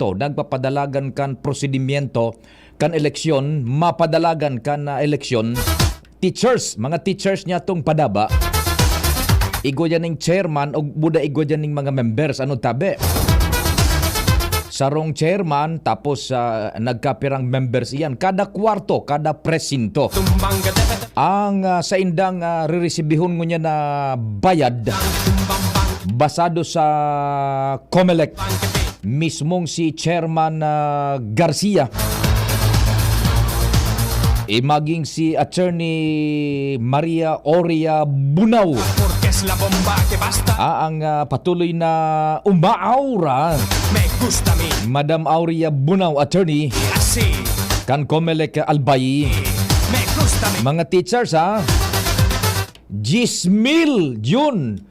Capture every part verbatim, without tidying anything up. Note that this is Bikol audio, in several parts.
proseso, nagpapadalagan kan prosedimyento kan eleksyon, mapadalagan kan, ah, eleksyon, teachers, mga teachers niya tong padaba. Igwa dyan ning chairman o buda igwa dyan ning mga members. Ano tabi? Sarong chairman, tapos, ah, nagkapirang members iyan. Kada kwarto, kada presinto. Ang, ah, saindang, ah, ririsibihon ngunyan na bayad basado sa Comelec, mismong si Chairman, ah, Garcia, eh, maging si Attorney Maria Oria Bunao. Ah, ang, ah, patuloy na umaaura. Madam Aurea Bunao, attorney kan Comelec Albay. Mga teachers, ha? Diyes mil, Jun.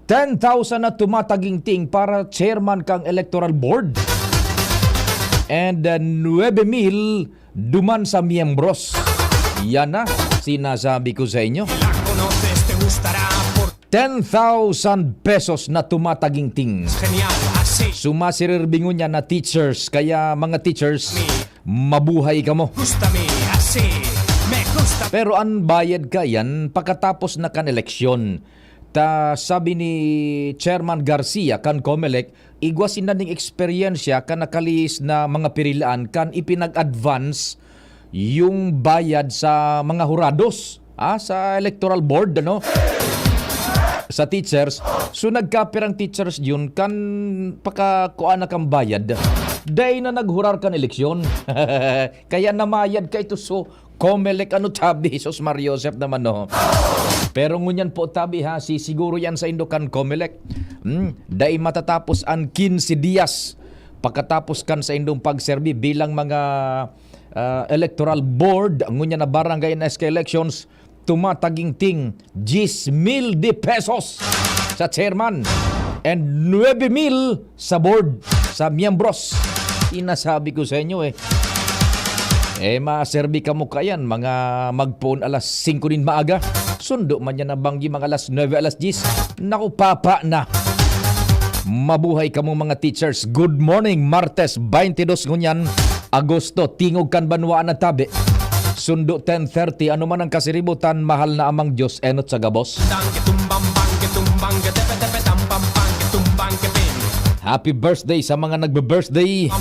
Ten thousand na tumataginting para chairman kang electoral board. And, uh, nuebe mil duman sa miyembros. Yan na, sinasabi ko sa inyo. Ten thousand pesos na tumataginting. Sumasirirbingon niya na teachers. Kaya, mga teachers, mabuhay kamo. Pero an bayad ka yan pakatapos na kan eleksyon. Ta sabi ni Chairman Garcia kan Comelec, igwa sinda ning eksperyensya kan nakalihis na mga pirilaan kan ipinag-advance yung bayad sa mga hurados, ah, sa electoral board, ano? Sa teachers. So, nagkapirang teachers yun kan pakakuan na kang bayad. Dai na naghurar kan eleksyon. Kaya namayad ka ito, so, Comelec, ano tabi, Jesus Maria Joseph naman, no? Pero ngunyan po tabi, ha, si siguro yan sa indo kan Comelec. Hmm, dai matatapos an quince dias pakatapos kan sa indong pagserbi bilang mga, ah, electoral board, ngunyan na barangay and S K elections, tumataginting diyes mil de pesos sa chairman and nuebe mil sa board, sa miyembros. Inasabi ko sa inyo, eh. Eh, maserbi kamo kayan, mga magpoon alas singko nin maaga. Sundo man yan na banggi, mga alas nuebe, alas diyes. Naku, papa na. Mabuhay kamo, mga teachers. Good morning, Martes, twenty-two ngunyan, Agosto. Tingog kan banwaan na tabi. Sundo ten thirty, ano man ang kasiributan, mahal na Amang Diyos, enot sa gabos. Happy birthday sa mga nagbe-birthday.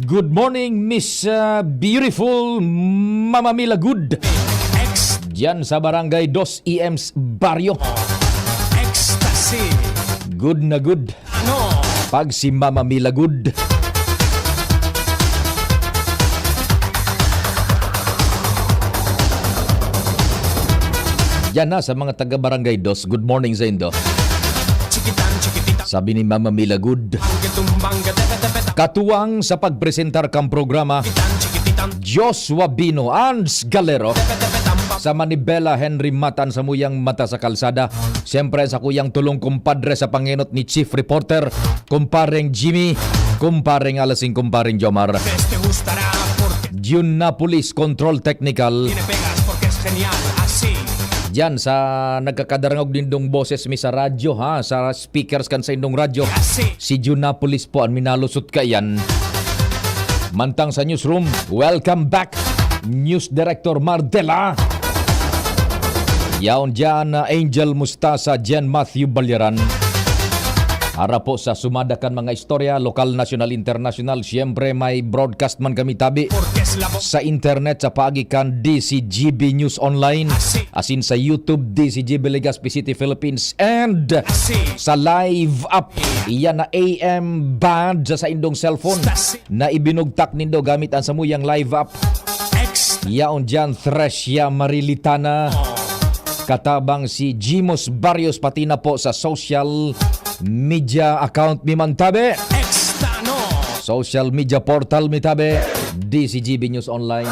Good morning, Miss, uh, Beautiful Mama Mila Good. Diyan sa Barangay Dos E M's Barrio. Good na good. Pag si Mama Mila Good. Yan na sa mga taga Barangay Dos. Good morning sa indo. Sabi ni Mama Mila Good. Katuwang sa pagpresentar kang programa, Joshua Bino, Ans Galero, sa Manibela, Henry Matan, sa Muyang Mata sa Kalsada. Siyempre, sa kuyang tulong kumpadre sa pangenot ni Chief Reporter, kumpareng Jimmy, kumpareng Alasing, kumpareng Jomar. Junapolis Control Technical. Diyan sa nagkakadarangog nindong boses mi sa radyo, ha, sa speakers kan sa indong radyo. Si Junapolis po ang minalusot kaiyan. Mantang sa newsroom, welcome back, News Director Mardela. Yaon diyan, uh, Angel Mustasa, Jen Matthew Balyaran. Para po sa sumada kan mga istorya, lokal, nasyonal, internasyonal, siyempre may broadcast man kami tabi sa internet sa paagi kan D C G B News Online, asin sa YouTube, D C G B Legazpi City, Philippines, and sa live app. Iyan na A M band sa, sa indong cellphone na ibinugtak nindo gamit ang samuyang live app. Yaon diyan, Thresia Marilitana. Katabang si Jimos Barrios, pati na po sa social media account mi man tabi. Social media portal mi tabi, D C G B News Online.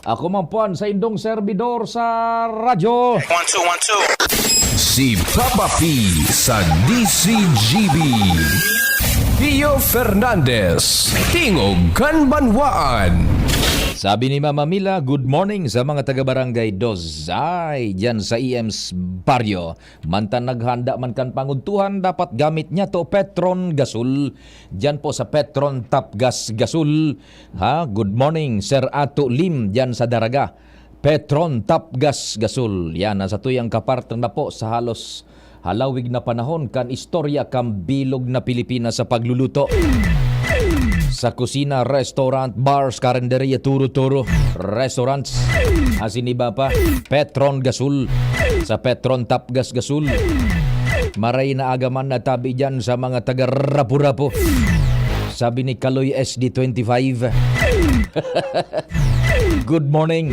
Ako man po ang sa indong servidor sa radyo. One, two, one, two. Si Papa P sa D C G B. Pio Fernandez, Tingog kan Banwaan. Sabi ni Mama Mila, "Good morning sa mga taga Barangay Dozay, diyan sa E M's Barrio. Mantan naghanda man kan pangudtuhan, dapat gamit niya to Petron Gasol. Diyan po sa Petron Tapgas Gasol. Ha? Good morning, Sir Ato Lim, diyan sa Daraga. Petron Tapgas Gasol." Yan, nasa tuyang kaparte na po sa halos halawig na panahon kan istorya kan bilog na Pilipinas sa pagluluto. Sa kusina, restaurant, bars, karinderya, turo-turo, restaurants, asin iba pa, Petron Gasol, sa Petron Tapgas Gasol. Maray na aga man na tabi dyan sa mga taga Rapu-Rapu. Sabi ni Kaloy S D twenty-five. Good morning.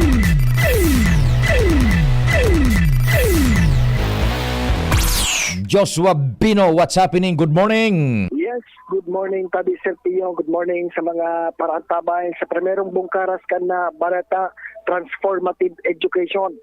Joshua Bino, what's happening? Good morning. Yes, good morning, Tabi Sir Pio. Good morning sa mga paraantabay sa primerong bungkaras kan na Barata Transformative Education.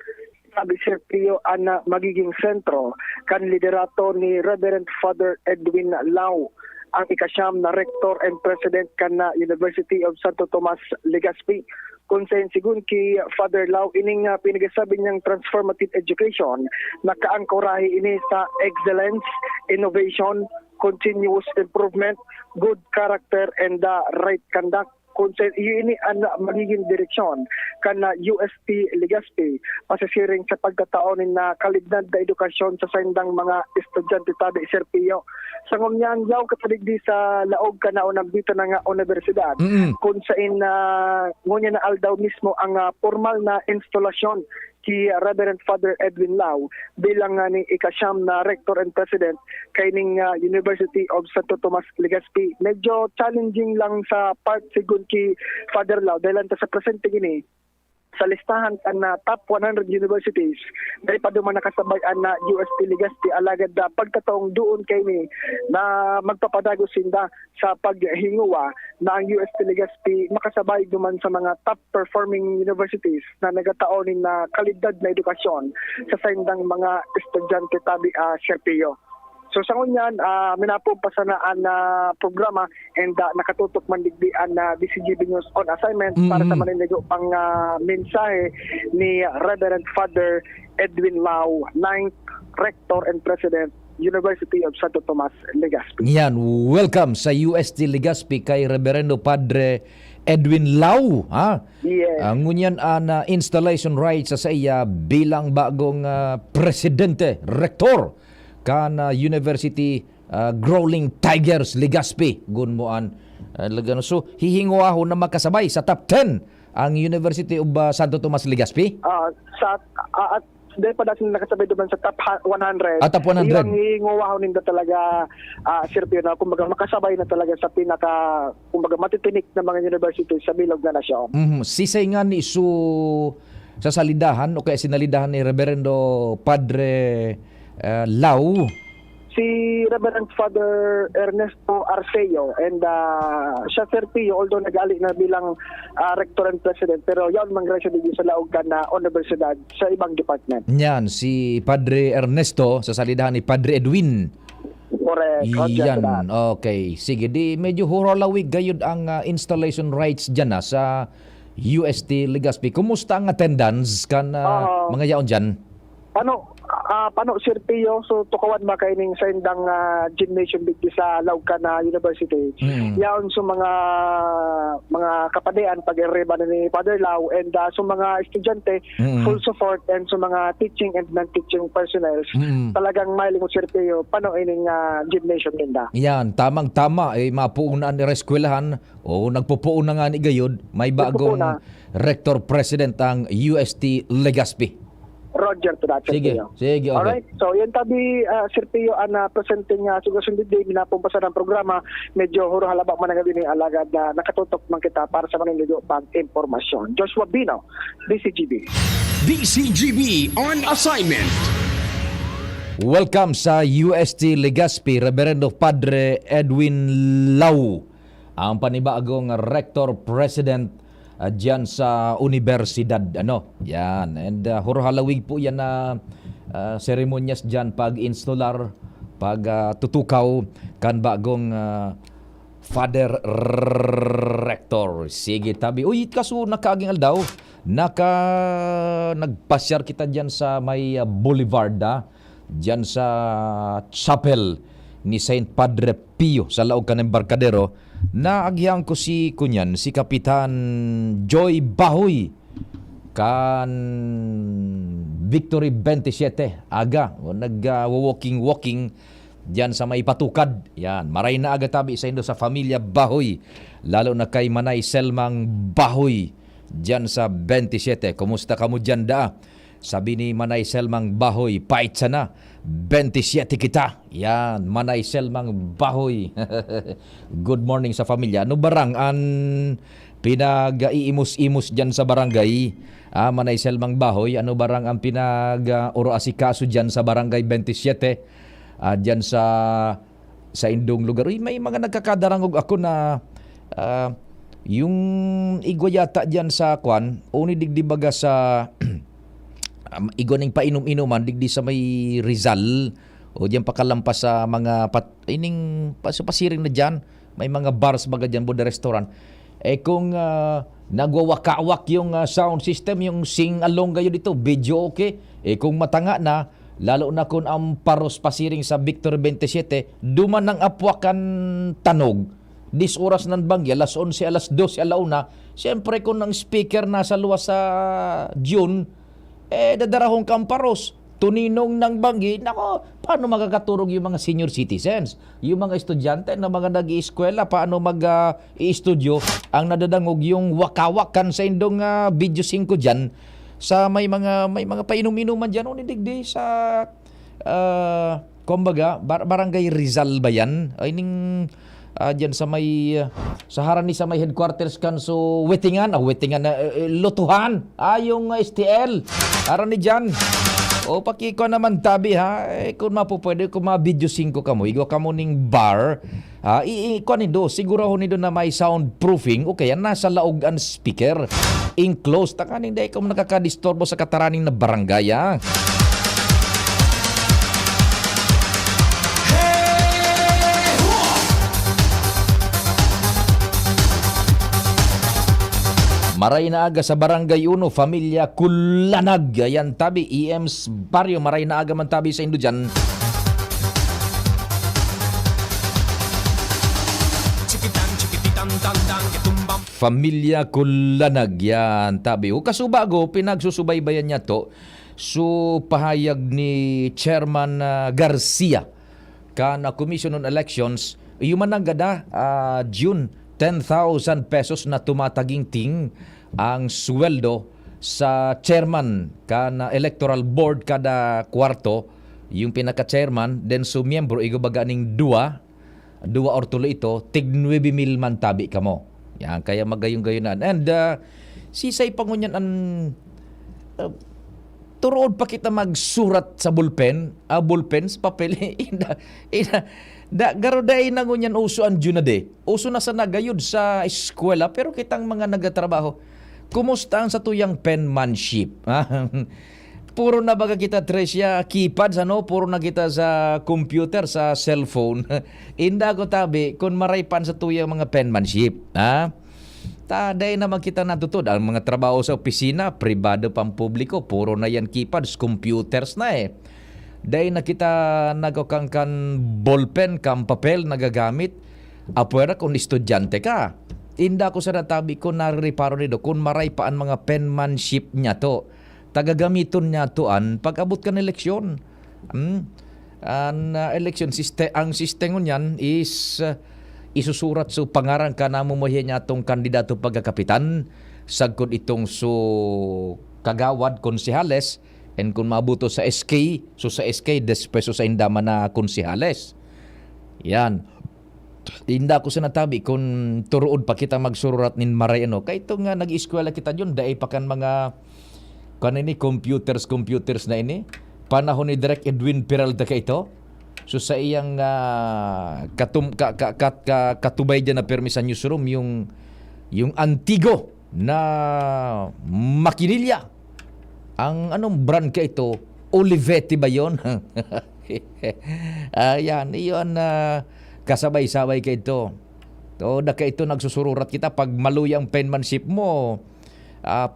Tabi Sir Pio, ang ah, magiging sentro kan liderato ni Reverend Father Edwin Lau, ang ikasyam na Rector and President kan na University of Santo Tomas, Legazpi. Kung sa sigun ki Father Lau, ining ah, pinagasabi niyang transformative education, nakaangkorahi ini sa excellence, innovation, continuous improvement, good character, and the right conduct. Kung sa iyo ini ang magiging direksyon kan na U S T Legazpi, pasisiring sa pagtatao nin na kalidad na edukasyon sa saindang mga estudyante, Tabi Sir Pio. Sa ngunyan, yaw katadigdi sa laog kan naunang dito na nga universidad, Mm. kung sain na ngunyan na aldaw mismo ang ah, formal na instalasyon ki Reverend Father Edwin Lau bilang nga ni ikasyam na Rector and President kaining ah, University of Santo Tomas, Legazpi. Medyo challenging lang sa part sigun ki Father Lau dahil ta sa presente gini sa listahan kan na top one hundred universities, dai pa duman nakasabay an na U S T Legazpi, alagad na pagkataong doon kaini na magpapadagos sinda sa paghinguwa na ang U S T Legazpi makasabay duman sa mga top performing universities na nagatao nin na kalidad na edukasyon sa saindang mga estudyante, Tabi ah, Sir Pio. So sa ngunyan, ah, minapon pa sana an ah, programa and ah, nakatutok man digdi an ah, D C G B News on assignment para sa Mm. maninigo pang ah, mensahe ni Reverend Father Edwin Lau, ninth Rector and President, University of Santo Tomas, Legazpi. Yan, welcome sa U S T Legazpi kay Reverendo Padre Edwin Lau, ha? Yes. Ang ngunyan an ah, installation rites sa iya bilang bagong ah, presidente, rektor kan ah, University ah, Growling Tigers Legazpi. Gun mo an ah, Lagano. So, hihinguahon na makasabay sa top ten ang University of ah, Santo Tomas Legazpi. Ah, sa ah, at dahil pa dati nakasabay naman sa top ha- one hundred. Ah, top one hundred. Yung hihinguahon ninda talaga, ah, Sir Pio, na kumbaga makasabay na talaga sa pinaka, kumbaga matitinik na mga university sa bilog na nasyon. Mhm. Sisay nga ni su sa salidahan o kaya sinalidahan ni Reverendo Padre ah, Lau? Si Reverend Father Ernesto Arceo and ah, siya, Sir Pio, although nagali na bilang ah, Rector and President, pero yaon man girayo siya digdi sa laog kan na universidad sa ibang department. Yan, si Padre Ernesto sa salidahan ni Padre Edwin. Correct. Roger, Yan, Brad. Okay. Sige, di medyo huralawig gayud ang ah, installation rites dyan ah, sa U S T Legazpi. Kumusta ang attendance kan ah, Oo. mga yaon dyan? Pano, ah, pano, Sir Pio, so tukawan ba kaining saindang ah, gymnasium digdi sa laog kan na university? Mm. Yaon sa mga mga kapadian pag-iriba ni Father Lau and ah, sa mga estudyante, Mm. full support, and sa mga teaching and non-teaching personnel, Mm. talagang mahiling mo, Sir Pio, pano ining ah, gymnasium ninda. Yan, tamang-tama, eh, mapuunaan ni eskwelahan o nagpupuon na nga ni gayud, may bagong Nagpupuon na. Rector President ang U S T Legazpi. Roger to that, Sir Sige, Pio. sige, okay. Alright. So, yan tabi, ah, Sir Pio, ang ah, presenteng uh, sugasun digdi, minapon pa sana ang programa. Medyo huro halaba man ang gabi ni alagad na nakatutok man kita para sa maninigo pang impormasyon. Joshua Bino, D C G B. D C G B on assignment. Welcome sa U S T Legazpi, Reverendo Padre Edwin Lau, ang panibagong Rector President ah, diyan sa universidad, ano. Yan. And ah, huro halawig po yan na ah, seremonyas diyan pag-installar, pag ah, tutukaw kan bagong ah, Father Rector. Sige, tabi. Uy, kaso nakaaging aldaw, naka-, nagpasyar kita diyan sa may, ah, Boulevard, ah. Diyan sa chapel ni Saint Padre Pio sa laog kan Embarcadero. Naagihan ko si, kunyan, si Kapitan Joy Bahoy kan Victory twenty-seven. Aga, o, nag, ah, walking-walking diyan sa may patukad. Yan, maray na aga tabi saindo sa Familia Bahoy, lalo na kay Manay Selmang Bahoy diyan sa twenty-seven. Kumusta kamo diyan, daa? Sabi ni Manay Selmang Bahoy, "Pait sana, twenty-seven kita." Yan, Manay Selmang Bahoy. Good morning sa pamilya. Ano barang an pinag-iimos-imos diyan sa barangay? Ah, Manay Selmang Bahoy, ano barang ang pinag, ah, oroasikaso diyan sa Barangay twenty-seven? Ah, diyan sa, sa indong lugar. Uy, may mga nagkakadarangog ako na, ah, yung igwa yata diyan sa kwan, uni digdi baga sa, um, igwa ning painom-inuman, digdi sa may Rizal, o diyan pakalampas sa mga pat-, ining pas-, pasiring na diyan, may mga bars baga diyan, buda restaurant. Eh, kung, ah, nagwawakawak yung, ah, sound system, yung sing-along kayo dito, video okay. Eh, kung matanga na, lalo na kung ang paros pasiring sa Victory twenty-seven, duman ang apwakan tanog, dis oras ng banggi, alas onse, alas dose, ala una. Siyempre, kung ang speaker nasa luwas sa June, eh, dadarahon kang paros. Tuninong ng banggi, nako, paano makakaturog yung mga senior citizens? Yung mga estudyante na mga nag-iiskwela, paano mag, ah, i-studio? Ang nadadangog yung wakawak kan sa indong, ah, video singko dyan. Sa may mga, may mga painom-inuman dyan, o nidigdi sa, ah, kumbaga, bar-, Barangay Rizal ba yan? Ay, ning, ah, dyan sa may, ah, sa harani sa may headquarters kan so Wetingan, ah, Wetingan na, eh, eh, Lutuhan. Ah, yung, ah, S T L. Harani dyan. O, pakiko naman tabi, ha. Eh, kung mapupwede, kung mga video singko kamo, igwa kamo ning bar, ha, i-, i-, kuha nindo, sigurahon nindo na may soundproofing o kaya nasa laog an speaker. Enclosed, tanganing dai kamo nakakadisturbo sa kataraning na barangay, ha. Maray na aga sa Barangay Uno, Familia Kulanag. Ayan, tabi, E M's Barrio, maray na aga man tabi sa indo dyan. Familia Kulanag, yan, tabi. O, kasubago, pinagsusubaybayan niya to. So, pahayag ni Chairman, ah, Garcia, kan, ah, Commission on Elections, iyo man nanggad, ah, June, ten thousand pesos na tumatagingting ang sweldo sa chairman kan, ah, electoral board kada kwarto, yung pinaka-chairman, then so miyembro, igo baga ning duwa, duwa or tulo ito, tig nuebe mil man tabi kamo. Yan, kaya magayong-gayonan. And, ah, sisay pa ngunyan an, ah, turood pa kita magsurat sa bulpen, ah, bulpen, sa papel. Ina, ina, da, garo dai na ngunyan uso an Junade. Uso na sana gayud sa eskwela, pero kitang mga nagtatrabaho, kumusta ang satuyang penmanship? Puro na baga kita, Tricia, keypads, ano? Puro na kita sa computer, sa cellphone. Inda ko tabi, kun maray pa an satuyang mga penmanship, ha? Ta, dai naman kita natutod. Ang mga trabaho sa opisina, pribado pang publiko, puro na yan keypads, computers na eh. Dai na kita nagkukang kan ballpen, kan papel nagagamit. Apwera kung estudyante ka. Inda ko sa natabi ko, narireparo nido kung maray pa an mga penmanship niya to. Tagagamiton niya to an pag-abot kan eleksyon. Hmm? An, ah, eleksyon siste-, ang siste ngunyan is, ah, isusurat so pangaran kan namumuhay niya tong kandidato pagkakapitan, sagkod itong so kagawad, konsehales, and kung mabuto sa S K, so sa S K, despues so sa indaman na konsehales. Yan. Inda ko sa natabi kun turuod pa kita magsururat nin maray ano. Kay ito nga nag-eskwela kita yun, dai pa kan mga, kan ini, computers, computers na ini. Panahon ni Direk Edwin Peralta ka ito. So sa iyang, ah, katum-, ka-, ka-, ka-, ka-, katubay dyan na permi sa newsroom, yung, yung antigo na makinilya. Ang anong brand ka ito? Olivetti ba yon? Ayan, iyon, ah, kasabay-sabay ka ito. O, da kaito nagsusururat kita, pag maluya ang penmanship mo, ah,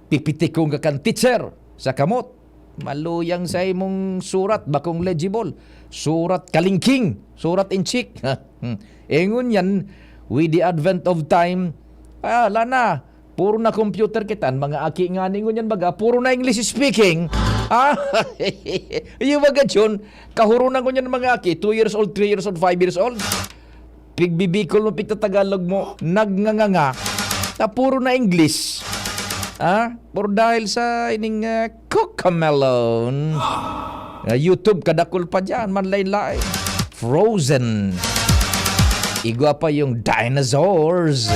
pipitikon ka kan teacher sa kamot. Maluyang sa imong surat, bakong legible. Surat kalingking, surat inchik. Hmm. Engon yan, with the advent of time, ah, ala na, puro na computer kita. An mga aki nga ningon yan, baga, puro na English speaking. Ah, iyo baga, Jun, kahuro na ngunyan mga aki, two years old, three years old, five years old. Pigbibikol mo, pigtatagalog mo, nagnganganga, na puro na English. Ah, puro dahil sa ining, ah, Cocomelon. Ah, YouTube, kadakul pa diyan, manlain-lain. Frozen. Igwa pa yung dinosaurs.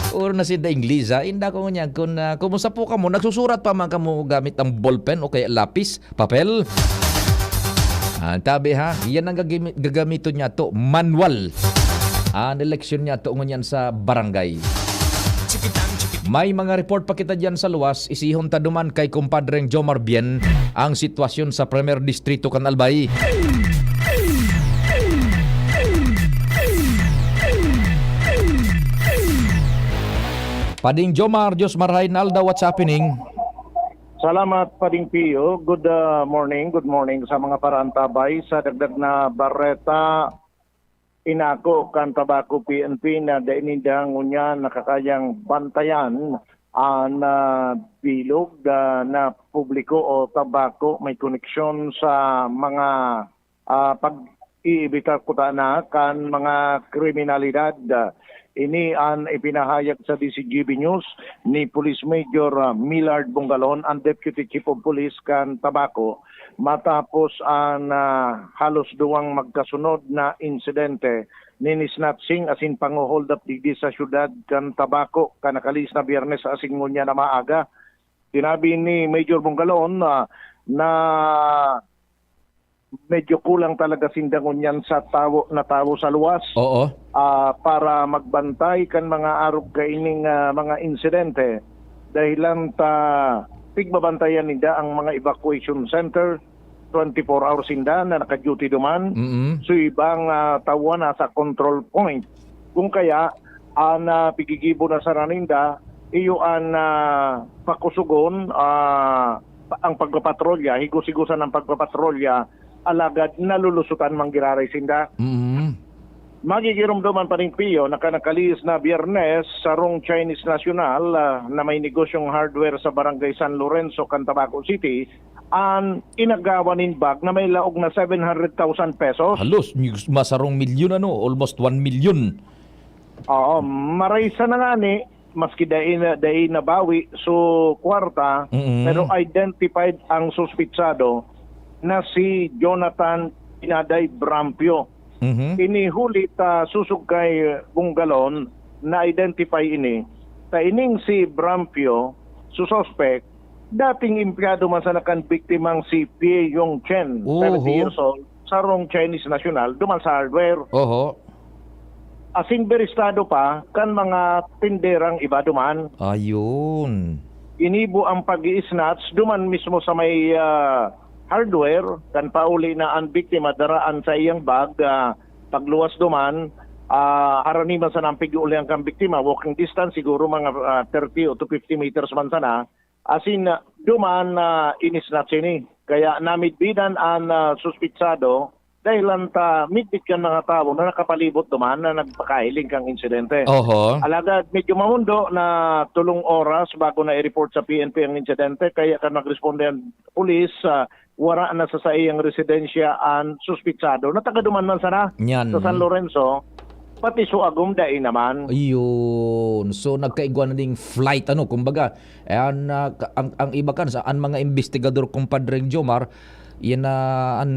Puro na sinda English, ha? Inda ko ngunyan, kung, ah, kumusta po kamo? Nagsusurat pa man kamo gamit ang ballpen o kaya lapis? Papel? Ah, tabi ha, yan ang gagami-, gagamiton niya to, manual. An eleksyon niya to ngunyan sa barangay. May mga report pa kita diyan sa luwas, isihon ta duman kay Kumpadreng Jomar Bien ang sitwasyon sa Primer Distrito kan Albay. Pading Jomar, Diyos marahay na aldaw, what's happening? Salamat, Pading Pio. Good, ah, morning. Good morning sa mga paraantabay. Sa dagdag na bareta, inako kan Tabaco P N P na dai ninda ngunyan nakakayang bantayan an, ah, bilog, ah, na publiko o tabako may koneksyon sa mga ah, pag-iibitar kutana kan mga kriminalidad. Ini an ipinahayag sa D Z G B News ni Police Major, ah, Millard Bungalon, ang Deputy Chief of Police kan Tabaco, matapos an, ah, halos duwang magkasunod na insidente nin snatching asin pango-hold up digdi sa siyudad kan Tabaco kan nakalihis na Biyernes asin ngunyan na maaga. Sinabi ni Major Bungalon na, na medyo kulang talaga sinda ngunyan sa tawo, na tawo sa luwas, Oo. ah, para magbantay kan mga arog kaining, ah, mga insidente. Dahilan ta pigbabantayan ninda ang mga evacuation center, twenty-four hours sinda na naka-duty duman. Mm. So, ibang, ah, tawo nasa control point. Kung kaya, an, ah, pigigibo na sana ninda, iyo an, ah, pakusugon, ah, ang pagpapatrolya, higos-higosan ang pagpapatrolya, alagad nalulusutan man giraray sinda. Mm. Magigiromdoman pa rin, Pio, na kan nakalihis na Biyernes, sarong Chinese national, ah, na may negosyong hardware sa Barangay San Lorenzo, kan Tabaco City, an inagawan nin bag na may laog na seven hundred thousand pesos. Halos, masarong milyon, ano, almost one million. Oo, maraysa na ngani, maski dai na, dai nabawi so kwarta, Mm. pero identified ang suspitsado na si Jonathan Pinaday Brampio. Mhm. Ini huli ta susog kay Bungalon, na-identify ini. Ta ining si Brampio, su suspect, dating empleyado man sana kan biktimang si Pie Yong Chen, Oho. thirty years old, sarong Chinese national, duman sa hardware. Oho. Asin beristado pa kan mga tinderang iba duman. Ayun. Ginibo ang pag-i-snatch duman mismo sa may, ah, hardware, kan pauli na ang biktima daraan sa iyang bag, ah, pagluwas duman, ah, harani man sana ang pig-ulihan kan biktima, walking distance siguro mga, ah, thirty o to fifty meters man sana. Asin, ah, duman na in-snatch ini. Kaya namidbidan an, ah, suspitsado dahilan ta midbid kan mga tawo na nakapalibot duman na nagpakahiling kan insidente. Oho. Alagad medyo mamundo na tolong oras bago na i-report sa P N P ang insidente, kaya kan nagresponde ang pulis, ah, wara na sa saiyang residensya an suspitsado na taga duman man sana Nyan. sa San Lorenzo, pati Suagom dai naman. Ayun. So, nagkaigwa na ding flight, ano, kumbaga, ayan, ah, ka-, ang, ang iba kan, sa, ang mga investigador, Kumpadreng Jomar, yan na, ang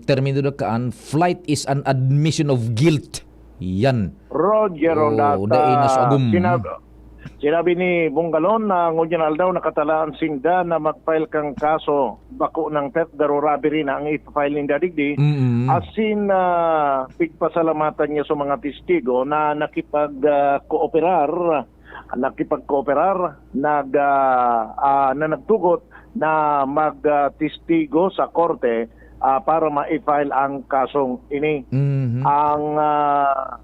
termino na kaan, flight is an admission of guilt. Yan. Roger, Oo, Ronata, dai na Suagom. sinab-, sinabi ni Bungalon na ngunyan aldaw nakatalaan sinda na mag-file kang kaso, bako ng theft, garo robbery na ang ipa-file ninda digdi. Mm. Asin, ah, pigpasalamatan niya sa mga testigo na nakipag, ah, kooperar, nakipagkooperar, nag, ah, ah, na nagtugot na mag, ah, testigo sa korte ah, para ma-file ang kasong ini. Mhm. Ang, ah,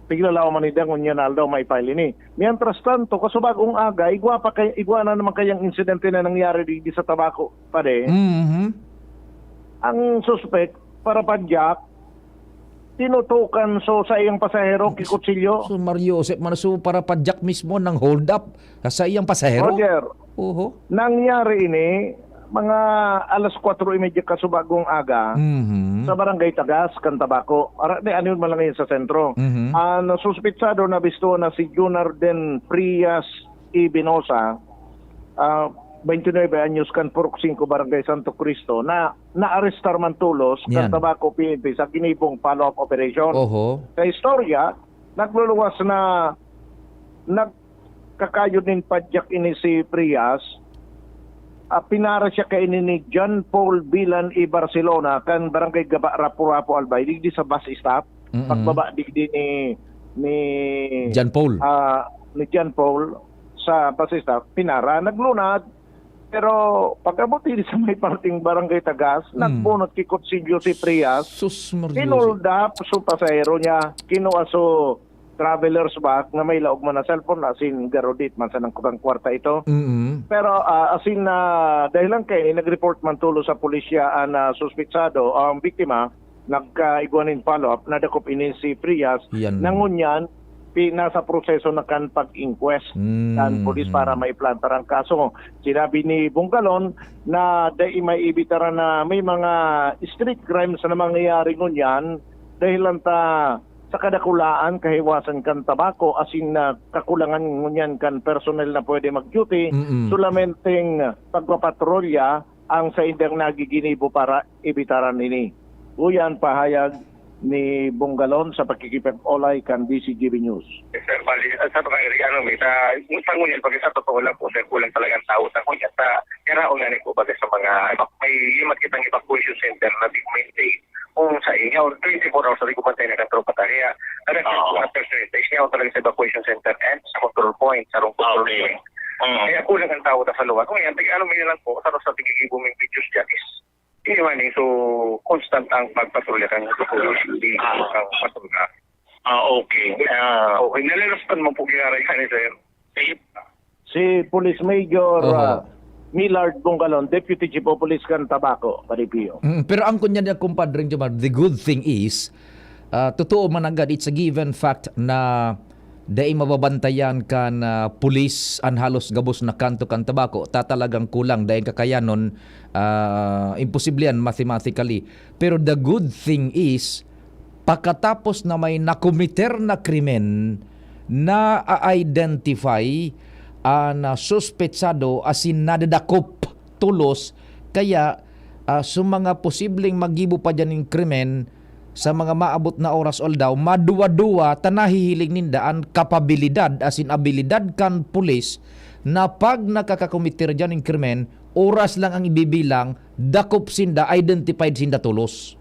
piglalaom man ninda ngunyan na aldaw ma-file ini. Mientras tanto, kasubagong aga, igwa pa kay, igwa na naman kayang insidente na nangyari digdi sa Tabaco, pare. Mhm. Ang suspek, parapadyak, tinutukan so saiyang pasahero, kikutsilyo. So, Mario Joseph, man, so parapadyak mismo nang hold up sa saiyang pasahero? Roger, Oho. Nangyari ini, mga alas kwatro y media kasubagong aga, Mhm. sa Barangay Tagas, kan Tabaco. Ara, di, ano yun, malangayon sa sentro. Mhm. Ang suspitsado na bisto na si Junarden Frias Ibinosa, ah, twenty-nine anyos, kan Purok singko, Barangay Santo Cristo, na naarestar man tolos kan Yan. Tabaco P N P sa ginibong follow-up operation. Oho. Sa istorya, nagluluwas na nagkakayod nin padyak ini si Frias. Ah, pinara siya kaini ni John Paul Bilan y Barcelona, kan Barangay Gaba, Rapu-Rapu, Albay, digdi sa bus stop. Mm-mm. Pagbaba digdi ni, ni, John Paul. Ah, ni John Paul sa bus stop, pinara, naglunad. Pero pag-abot diri sa may parting Barangay Tagas, Mm. nagbunot ki kutsilyo si Frias. Sus, Maria. Hinoldap so pasahero niya, kinua so traveler's bag nga may laog man na cellphone, asin garudit man sa nangkutang kwarta ito. Mm-mm. Pero, ah, asin na dahilan kay nag-report man tulo sa pulisya an, ah, suspitsado, ang biktima, nagkaigwa nin follow-up, nadakop ini si Frias. Yan. Na ngunyan, pi-, nasa proseso na kan pag-inquest Mm. kan pulis para maiplantar ang kaso. Sinabi ni Bunggalon na dai maibitaran na may mga street crimes na mangyayari ngunyan dahilan ta sa kadakulaan, kahiwasan kan Tabaco, asin na kakulangan ngunyan kan personnel na pwede mag-duty, Mm-mm. solamenteng pagpapatrolya ang saindang nagiginibo para ibitaran ini. Uyan pahayag ni Bunggalon sa pakikipag-olay kan D C G B News. Yes, sir. Bali, ah, sa pag-, ano, may sa, sa ngunyan, pag sa totoo lang po, sir, kulang talaga ang tao sa ngunyan. Sa, kaya nga po, baga sa mga, may lima kitang evacuation center na big maintain. Kung sa inyo, twenty-four hours, sabi ko, bantay na kan tropa ta. Kaya, ano, sir, Oo. Mga personnel, sa inyo talaga sa evacuation center and sa control point, sa wrong control Okay. point. Mm. Kaya kulang ang tao na sa lugar. Kung yan, ano, may na lang po, sa, sa tigigibong yung videos dyan is, hindi man eh, so, constant ang pagpatrolya kan security, Ah. ang patrolya. Ah, okay. Ah. Okay, nalilastan mo po kaya rin, sir. Sige. Si Police Major, Oho. ah, Millard Bungkalon, Deputy Chief of Police kan Tabaco, Pare Pio. Mm, pero ang kunya niya, kumpadre Jomar, the good thing is, ah, totoo man agad, it's a given fact na dai mababantayan kan, ah, pulis an halos gabos na kanto kan Tabaco. Ta talagang kulang, dai kakayanon, ah, imposible yan mathematically. Pero the good thing is, pakatapos na may nakomiter na krimen, na-identify an, ah, suspetsado asin nadadakop tolos. Kaya, ah, sa mga posibleng maggibo pa diyan nin krimen, sa mga maabot na oras o aldaw, maduwa-duwa ta nahihiling ninda an kapabilidad asin abilidad kan pulis na pag nakakakomiter diyan nin krimen, oras lang ang ibibilang, dakop sinda, identified sinda tolos.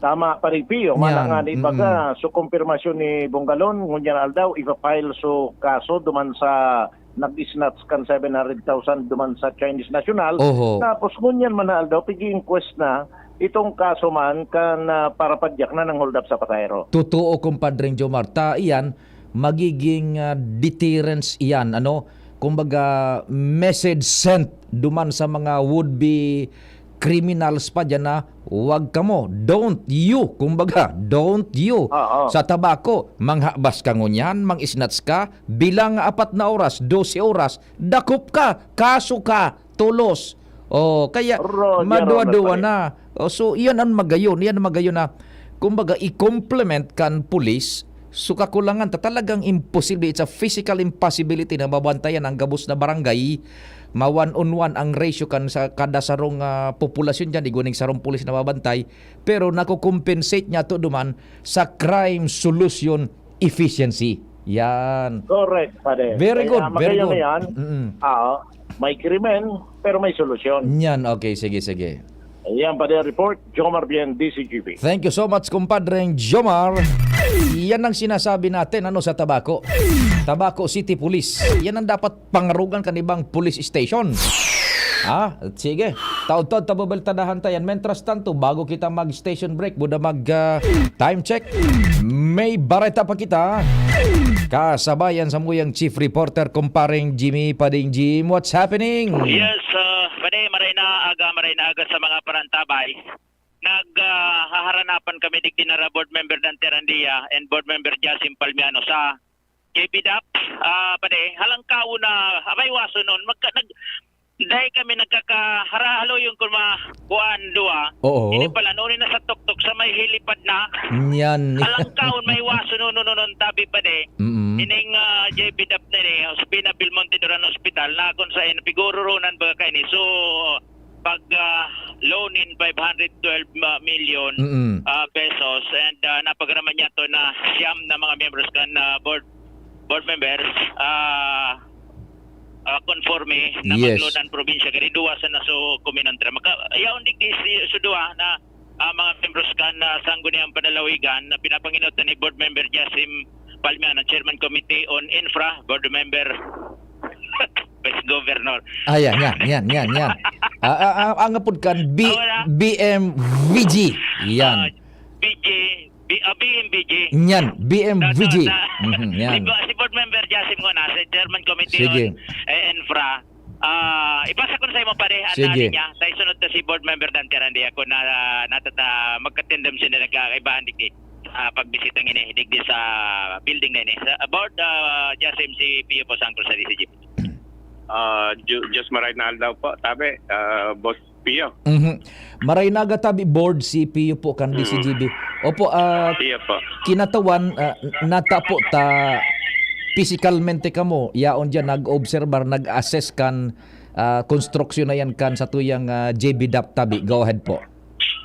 Tama, Pare Pio. Yan. Manangan, ibaga, Mm-mm. so, kumpirmasyon ni Bunggalon, ngunyan aldaw, ipa-file so kaso duman sa nag-snatch kan seven hundred thousand duman sa Chinese national. Oho. Tapos, ngunyan man aldaw, pig-i-inquest na itong kaso man kan, ah, parapadyak na nang hold up sa pasahero. Totoo, Compadre Jomar. Ta iyan, magiging, ah, deterrence iyan, ano? Kumbaga, message sent duman sa mga would-be criminals pa diyan na, "Wag kamo, don't you," kumbaga, "Don't you." Oo. Sa Tabaco, manghabas ka ngunyan, mang-snatch ka, bilang nga apat na oras, dose oras, dakop ka, kaso ka, tolos. Oh, kaya Roger, madwa-dwa Roger. na. Oh, so, iyan ang magayon, iyan ang magayon na, kumbaga, i-complement kan pulis. So, kakulangan ta, talagang imposible, it's a physical impossibility na mabantayan ang gabos na barangay. Ma-one on one ang ratio kan sa kada sarong, ah, populasyon diyan, igwa ning sarong pulis na mabantay, pero nako-compensate niya to duman sa crime solution efficiency. Yan. Correct, pare. Very Kaya good, very magayon good. na yan. Mm-mm. Ah, may krimen, pero may solusyon. Yan, okay, sige, sige. Yan, pare, report, Jomar Bien, D C G B. Thank you so much, Compadre Jomar. Yan ang sinasabi natin, ano, sa Tabaco. Tabaco City Police. Yan ang dapat pangarugan kan ibang police station. Ah, sige. Taod-taod ta babalitadahan ta yan. Mentras tanto, bago kita mag-station break, buda mag, ah, time check, may bareta pa kita. Kasabayan sa muyang chief reporter, kumparing Jimmy Pading. Jim, what's happening? Yes, ah, pare, maray na aga, maray na aga sa mga parantabay. Nag, ah, haharanapan kami digdi na board member Dante Randia and board member Jasim Palmiano sa J B dap. Ah, pare, halangkaon na, abay, waso nun. Magka-, nag-, dahil kami nagkakaharahaluyon kun ma-, kuan, duwa. Oo. Ini pala, noon na sa tuktok, sa may helipad na. Niyan. Halangkaon, may waso nun, nun, nun, nun, tabi, pare. Mm-mm. Ining, ah, J B dap na ini, Ospina Belmonte Duran Hospital, na kung sa in, piguro runan baga kaini. So, pag, ah, loan in five hundred twelve million, Mm-mm. ah, pesos, and, ah, napagaraman niya to na siyam na mga miyembros kan, ah, board, board members, ah, ah, konforme na Yes. mag-loan ang probinsya, kaya duwa sa naso kuminontra. Maka-, yaon digdi si, sa duwa na, ah, mga miyembros kan, ah, Sangguniang Panlalawigan na pinapanginot ni Board Member Jasim Palmiano, Chairman Committee on Infra, Board Member Vice Governor. Ah, yan, yan, yan, yan, yan. Ah, ah, ah, ang apod kan B-, Oh, wala. B M V G. Yan. Ah, B G, B-, ah, B M V G. Yan, B M V G. Sa, sa, sa, Mhm, yan. Si Bo-, si Board Member Jasim ko na, si Chairman Committee Sige. on, eh, Infra. Ah, ibasa ko sa imo, pare, ang Sige. nani niya. Sa isunod na si Board Member Dante Randia, ako na, natata-, magkatindam siya na nagkakaibahan digdi sa pagbisita ngini, digdi sa building na ini. Sa, about, ah, Jasim, si Pio po Sangkol sa D C G. Ah, Ju-, Diyos maray na aldaw po, tabi, ah, Boss Pio. Mhm. Maray na aga tabi, Board, si Pio po kan Mm. D C G B. Opo, ah, Pio po. Kinatawan, ah, nata po ta, pisikalmente kamo, yaon diyan, nag-obserbar, nag-assess kan, ah, konstruksyon na yan kan sa tuyang, ah, J B dap tabi. Go ahead po.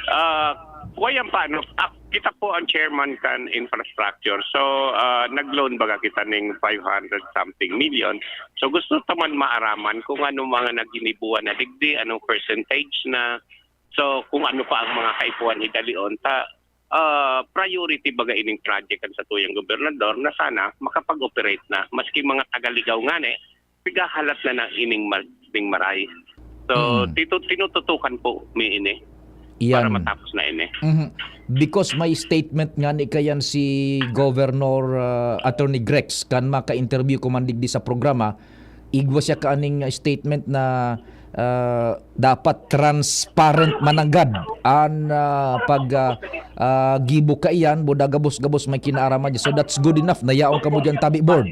Ah, kuya, paano? Ah, kita po ang chairman kan infrastructure. So, ah, nag-loan baga kita ning five hundred something million. So, gusto ta man maaraman kung ano mga naginibuan na digdi, anong percentage na. So, kung ano pa ang mga kaipuhan hidalion, ta, ah, priority baga ining project kan sa tuyang gobernador na sana makapag-operate na. Maski mga taga-Ligao ngani, pigahalat na ng ining mar-, ning maray. So, Mm. tito-, tinututukan po mi ini para Yan. matapos na ini. Mhm. Because may statement nga ni kayan si Governor, ah, Attorney Grex, kan maka-interview ko man digdi sa programa, igwa siya kaaning statement na, ah, dapat transparent mananggad an, ah, pag, ah, ah, gibo kaiyan, buda gabos-gabos may kinaaraman dyan. So, that's good enough. Nayaon kamo dyan, tabi, Board.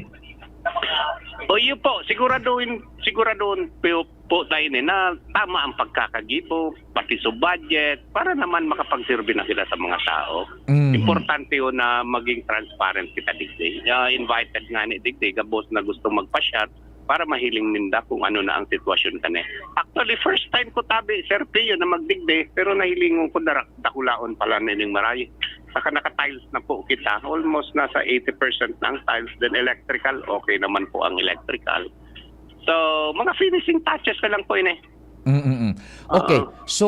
O, yun po, siguraduhin, siguraduhin po, po tayo ni na tama ang pagkakagibo, pati sa budget, para naman makapagserbi na sila sa mga tao. Mhm. Importante yun na maging transparent kita digdi. Ah, invited nga ni digdi, gabos na gusto magpa-shot para mahiling ninda kung ano na ang sitwasyon kani. Actually, first time ko tabi, Sir Pio, na magdigdi, pero nahilingon ko na dakulaon pala na ining maray. Saka naka-tiles na po kita. Almost nasa eighty percent na ang tiles. Then electrical, okay naman po ang electrical. So, mga finishing touches na lang po ini. Mm-mm. Okay. Oo. So,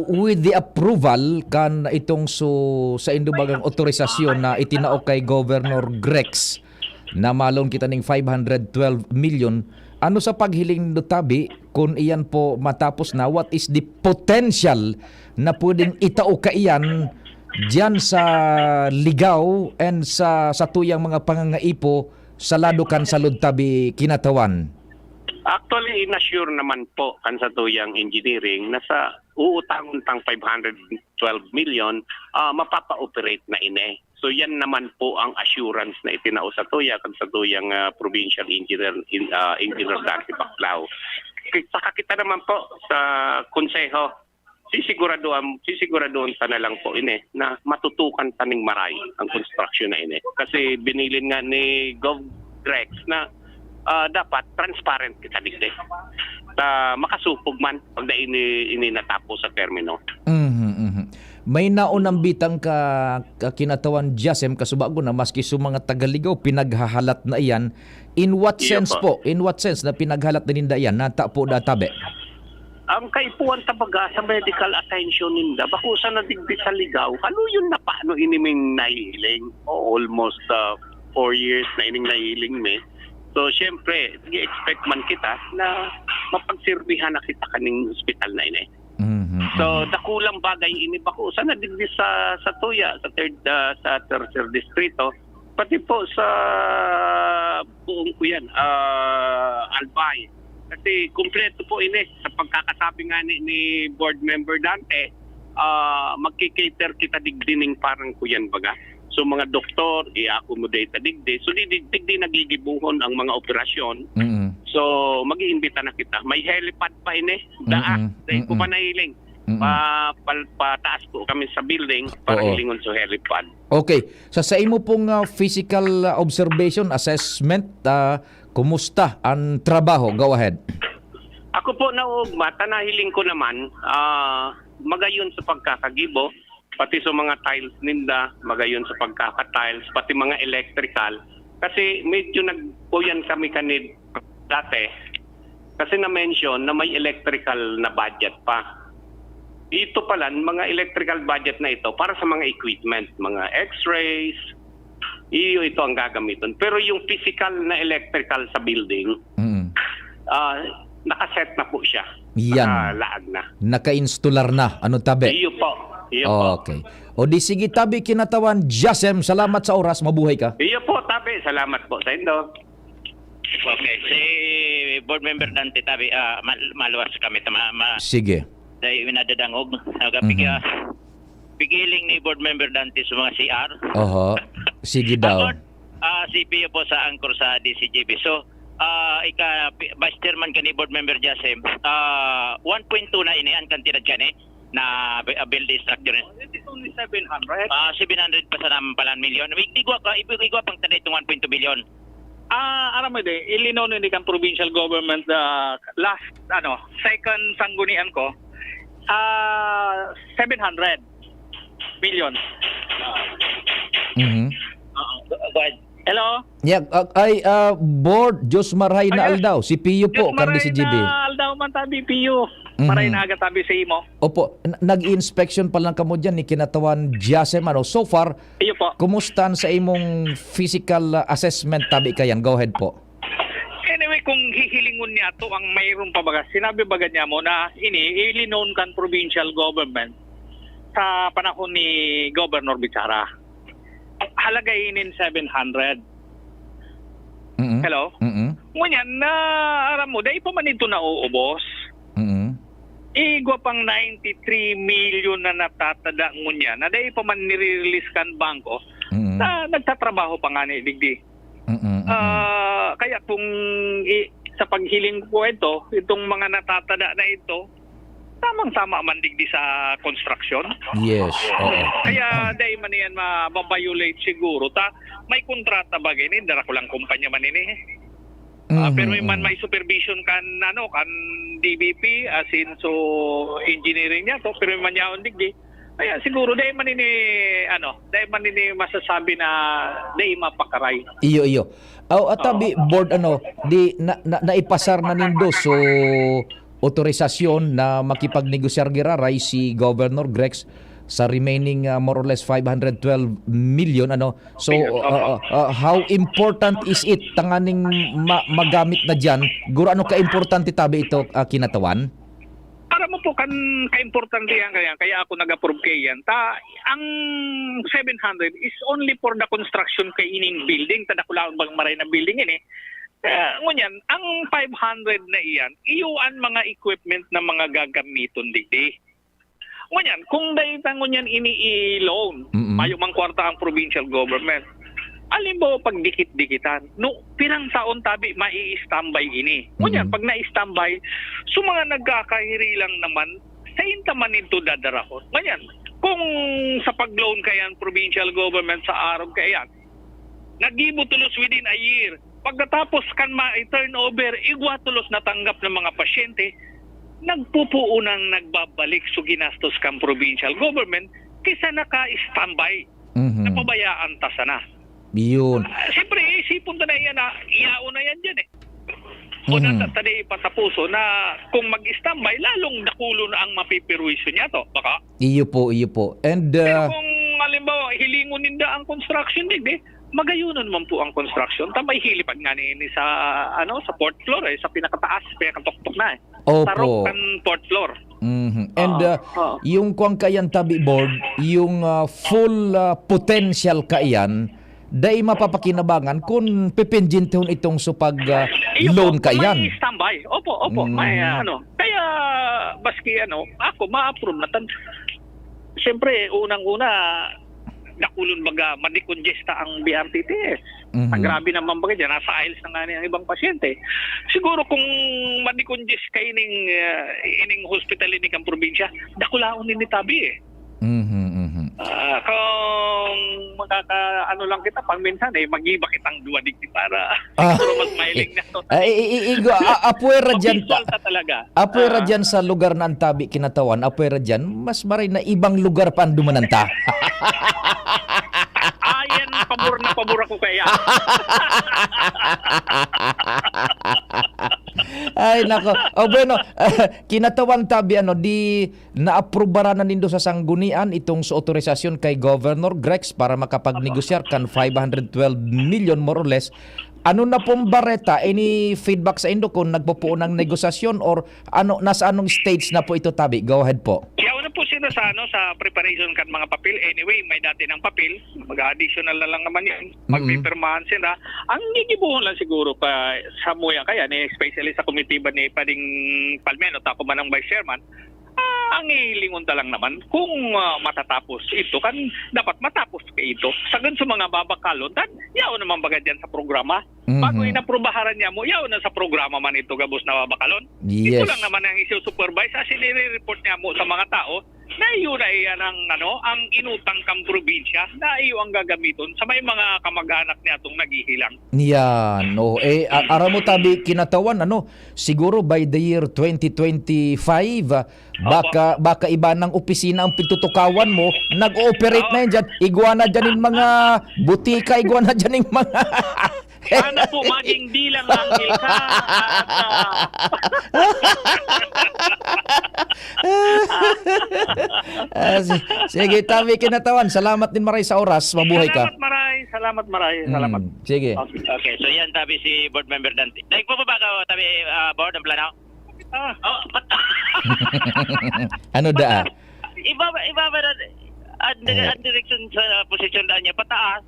with the approval kan itong su-, sa indubagang otorisasyon na itinao kay Governor Grex, na ma-loan kita ning five hundred twelve million, ano sa paghiling nindo tabi, kun iyan po matapos na, what is the potential na pwedeng itao kaiyan diyan sa Ligao and sa, sa tuyang mga pangangaipo sa lado kan salud tabi, kinatawan? Actually, in-assure naman po kan sa tuyang engineering na sa uutangon tang five hundred twelve million, ah, mapapa-operate na ini. So, yan naman po ang assurance na itinao sa tuya kan sa tuyang, ah, provincial engineer, in, ah, Engineer Dante Baclao. Ki-, saka kita naman po sa konseho, sisiguraduhan, sisiguraduhan ta na lang po ini na matutukan ta ning maray ang construction na ini. Kasi binilin nga ni Gov Grex na, ah, dapat transparent kita digdi. Ta makasupog man pag na ini, ini natapos sa termino. Mhm, mhm. May naunang bitang ka, ka kinatawan, Jasem, kasubago na maski sa mga taga-Ligao, pinaghahalat na iyan. In what Iyo sense po. po? In what sense na pinaghalat na ninda iyan? Nata po, databe? Ang kaipuhan, tabaga, sa medical attention ninda, bako sa nadigdi sa Ligao, haluyon na paano iniming nahiling? O, almost, ah, four years na ining nahiling mi. So, siyempre, nag-expect man kita na mapagserbihan na kita kaning hospital na ini. Mhm, So, mhm. dakulang bagay ini bako. Sana digdi sa, sa Tuya, sa third, ah, sa tercer distrito, pati po sa buong kuyan, ah, Albay. Kasi kumpleto po ini sa pagkakasabi nga ni, ni Board Member Dante, ah, magki-cater kita digdi ning parang kuyan baga. So, mga doktor, i-accommodate ta digdi. So, di, di, digdi nagigibuhon ang mga operasyon. Mm. So, mag-iimbita na kita. May helipad pa ini. Daa. Mm-mm. Dahil ko Mm-mm. pa nahiling. Mm-mm. Pa, pa, pataas po kami sa building para Oo. hilingon sa helipad. Okay. Sa, sa imo pong, ah, physical, ah, observation, assessment, ah, kumusta ang trabaho? Go ahead. Ako po, nauugma, ta nahiling ko naman, ah, magayon sa pagkakagibo, pati sa mga tiles ninda, magayon sa pagkaka-tiles, pati mga electrical. Kasi medyo nagkuyan kami kanid dati. Kasi na-mention na may electrical na budget pa. Ito pala, mga electrical budget na ito para sa mga equipment, mga x-rays, iyo ito ang gagamiton. Pero yung physical na electrical sa building, Mm. ah, nakaset na po siya. Yan. Nakalaag na. Naka-installer na. Ano, tabi? Iyo po. Iyo po. Okay. O di sige, tabi, kinatawan. Jasem, salamat sa oras. Mabuhay ka. Iyo po, tabi. Salamat po sa indo. Okay. Si Board Member Dante, tabi, ah, mal-, maluwas kami. Tama, ma-, Sige. dahil minadadangog. Nagapig-, Mhm. ah, pigiling ni Board Member Dante sa mga C R. Oho. Sige daw. Ako, ah, C P U po sa Anchor sa D C G B. So, ah, ika, pi-, Vice Chairman ka ni Board Member Jasem, ah, one point two na ini ang kantidad ka ni na bi-, ah, build structure. It is only seven hundred. Ah, seven hundred pa sa naman pala milyon. Ig-, igwa ka, ig-, igwa pang tanda itong one point two billion. Ah, aram mo, di, ilinaw ni kan provincial government, ah, last, ano, second sanggunian ko, ah, seven hundred million. Mhm. Oo, go ahead. Hello? Yeah, ah, ay, ah, Board, Diyos marahay na Ayos. aldaw. Si Pio po, Diyos kan marahay D C G B. na aldaw man ta, B P U. Mhm. Maray na aga tabi sa imo. Opo, n-, nag-inspection pa lang kamo dyan ni kinatawan Jasem, ano? So far, Iyo po. kumusta an sa imong physical, ah, assessment tabi kayan? Go ahead po. Anyway, kung hihilingon niya to, ang mayroon pa baga, sinabi baga niya mo na ini, ilinoan kan provincial government sa panahon ni Governor Bichara. Halaga inin seven hundred. Mm-mm. Hello? Mm-mm. Ngunyan, na, aram mo, dai pa man ito nauubos. Mm-mm. Igwa pang ninety-three million na natatada ngunyan, na dai pa man nire-release kan bangko, Mm-mm. na nagtatrabaho pa nga ni digdi. Mm-mm, mm-mm. Ah, kaya kung i-, sa paghiling ko ito, itong mga natatada na ito, tamang-tama man digdi sa construction. Yes, oo. Kaya dai man yan ma-, ma-violate siguro. Ta, may kontrata ba gini? Dara ko lang kumpanya man ini. Ah, Mhm, pero man mhm. may supervision kan, ano, kan D B P, as in, so, engineering niya to, pero man yaon digdi. Kaya siguro, dai man ini, ano, dai man ini masasabi na dai mapakaray. Iyo, iyo. Aw, atabi, Oo. Board, ano, di, na, na, naipasar na nindo, so, otorisasyon na makipagnegosyar giraray si Governor Grex sa remaining, ah, more or less five hundred twelve million, ano? So, Million, opo. ah, ah, ah, how important is it tanganing ma-, magamit na diyan? Guro, ano ka-importante tabi ito, ah, kinatawan? Aram mo po, kan, ka-importante yan, kaya, kaya ako nag-approve kay yan. Ta, ang seven hundred is only for the construction kay ining building. Ta dakulaon bang maray na building ini. Ah, ngunyan, ang five hundred na iyan, iyo an mga equipment na mga gagamiton digdi. Ngunyan, kung dai ta ngunyan ini i-loan, Mm-mm. mayo mang kwarta ang provincial government. Halimbawa, pag dikit-dikitan, no, pirang taon tabi mai-standby ini. Ngunyan, Mm-mm. pag na-standby, so mga nagkakahiri lang naman, sainta man nito dadarahon. Ngunyan, kung sa pag-loan kayan, provincial government sa arog kayan, nagibo tolos within a year. Pagkatapos kan ma-turnover, igwa tolos natanggap ng mga pasyente, nagpupuunang nagbabalik so ginastos kan provincial government kisa naka-standby, Mhm. napabayaan ta sana. Yun. Ah, siyempre, isipon ta na yan na, iyaon na yan dyan eh. O Mhm. nata-, ta di patapuso na kung mag-standby, lalong dakulo na ang mapiperwisyo niya to. Baka? Iyo po, iyo po. And, Pero ah, kung, halimbawa, hilingon ninda ang construction digdi, Magayonon man po ang construction, ta may helipad nga ni, ni sa, ano, sa fourth floor, eh, sa pinakataas, pinakatoktok na, eh. Opo. Tarok kan fourth floor. Mhm. And, Oo, uh, oo. Yung kuwang kaiyan tabi board, yung, uh, full, uh, potential kaiyan, dai mapapakinabangan kun pipinjintihon itong supag, uh, Iyo po, loan kaiyan. May standby. Opo, opo. May, Mhm. uh, ano. Kaya, maski ano, ako, ma-approve na tan-, siyempre, unang-una, dakulon baga, madikongesta ang B R T T S. Mhm. Ang grabe naman baga dyan, nasa aisles na nga ni ang ibang pasyente. Siguro kung madikongest ka ining, ah, ining hospital ini kang probinsya, dakulaon ini tabi eh. Mhm, mhm. Ah, kung makaka-, ano lang kita, pag minsan eh, mag-iba kitang duwa digdi para Ah. siguro mas mailing na to. Ay, i-, i-, igo, a-, apwera dyan ta-, Mapisolta talaga. Apwera Ah. dyan sa lugar na ang tabi kinatawan, apwera dyan, mas maray na ibang lugar pa ang dumanan ta. Ayan, pabor na pabor ako kaya. Ay, nako. O, bueno, kinatawan tabi, ano, di naaprubaran na nindo sa sanggunian itong sa otorisasyon kay Governor Grex para makapagnegosyar kan five hundred twelve million, more or less, Ano na pong bareta, any feedback saindo kun nagpopoon ang negosasyon or ano, nasa anong stage na po ito, tabi? Go ahead po. Yaon na po sila sa, ano, sa preparation kan mga papel. Anyway, may dati ng papel. Mag-additional na lang naman yan. Mm. Magpipirmahan sila. Ang gigibohon lang siguro pa sa muya kaya, ni, especially sa komitiba ni Pading Palmeno, ta ako man ang vice chairman, Ah, ang hihilingon ta lang naman kung, ah, matatapos ito, kan dapat matapos ka ito. Sagad sa mga babakalon, dan yaon naman baga diyan sa programa. Mhm. Bago inaprubaharan niya mo, yaon na sa programa man ito gabos na babakalon. Ito Yes. lang naman ang isi-supervise, as in, i-report niya mo sa mga tao na iyo na iyan ang, ano, ang inutang kang probinsya na iyo ang gagamiton sa may mga kamag-anak niya itong naghihilang. Yan, oh. Eh, a-, aram mo, tabi, kinatawan, ano, siguro by the year twenty twenty-five, ah, Opo. baka, baka iba ng opisina ang pagtutukawan mo, nag-ooperate Oo. na yan dyan. Igwa na dyan yung mga butika, igwa na dyan yung mga Sana po maging dilang anghel ka at, ah, Ah, si-, sige, tabi, kinatawan. Salamat din, maray, sa oras. Mabuhay ka. Salamat, maray. Salamat, maray. Salamat. Mm, sige. Okay, okay. So, yan, tabi si Board Member Dante. Nagpapabagaw, tabi, ah, Board, ang plano? Ah, oh, pat- Ano daa? Iba, iba ba na, ang, Eh. ang direksyon sa posisyon daan niya, pataas?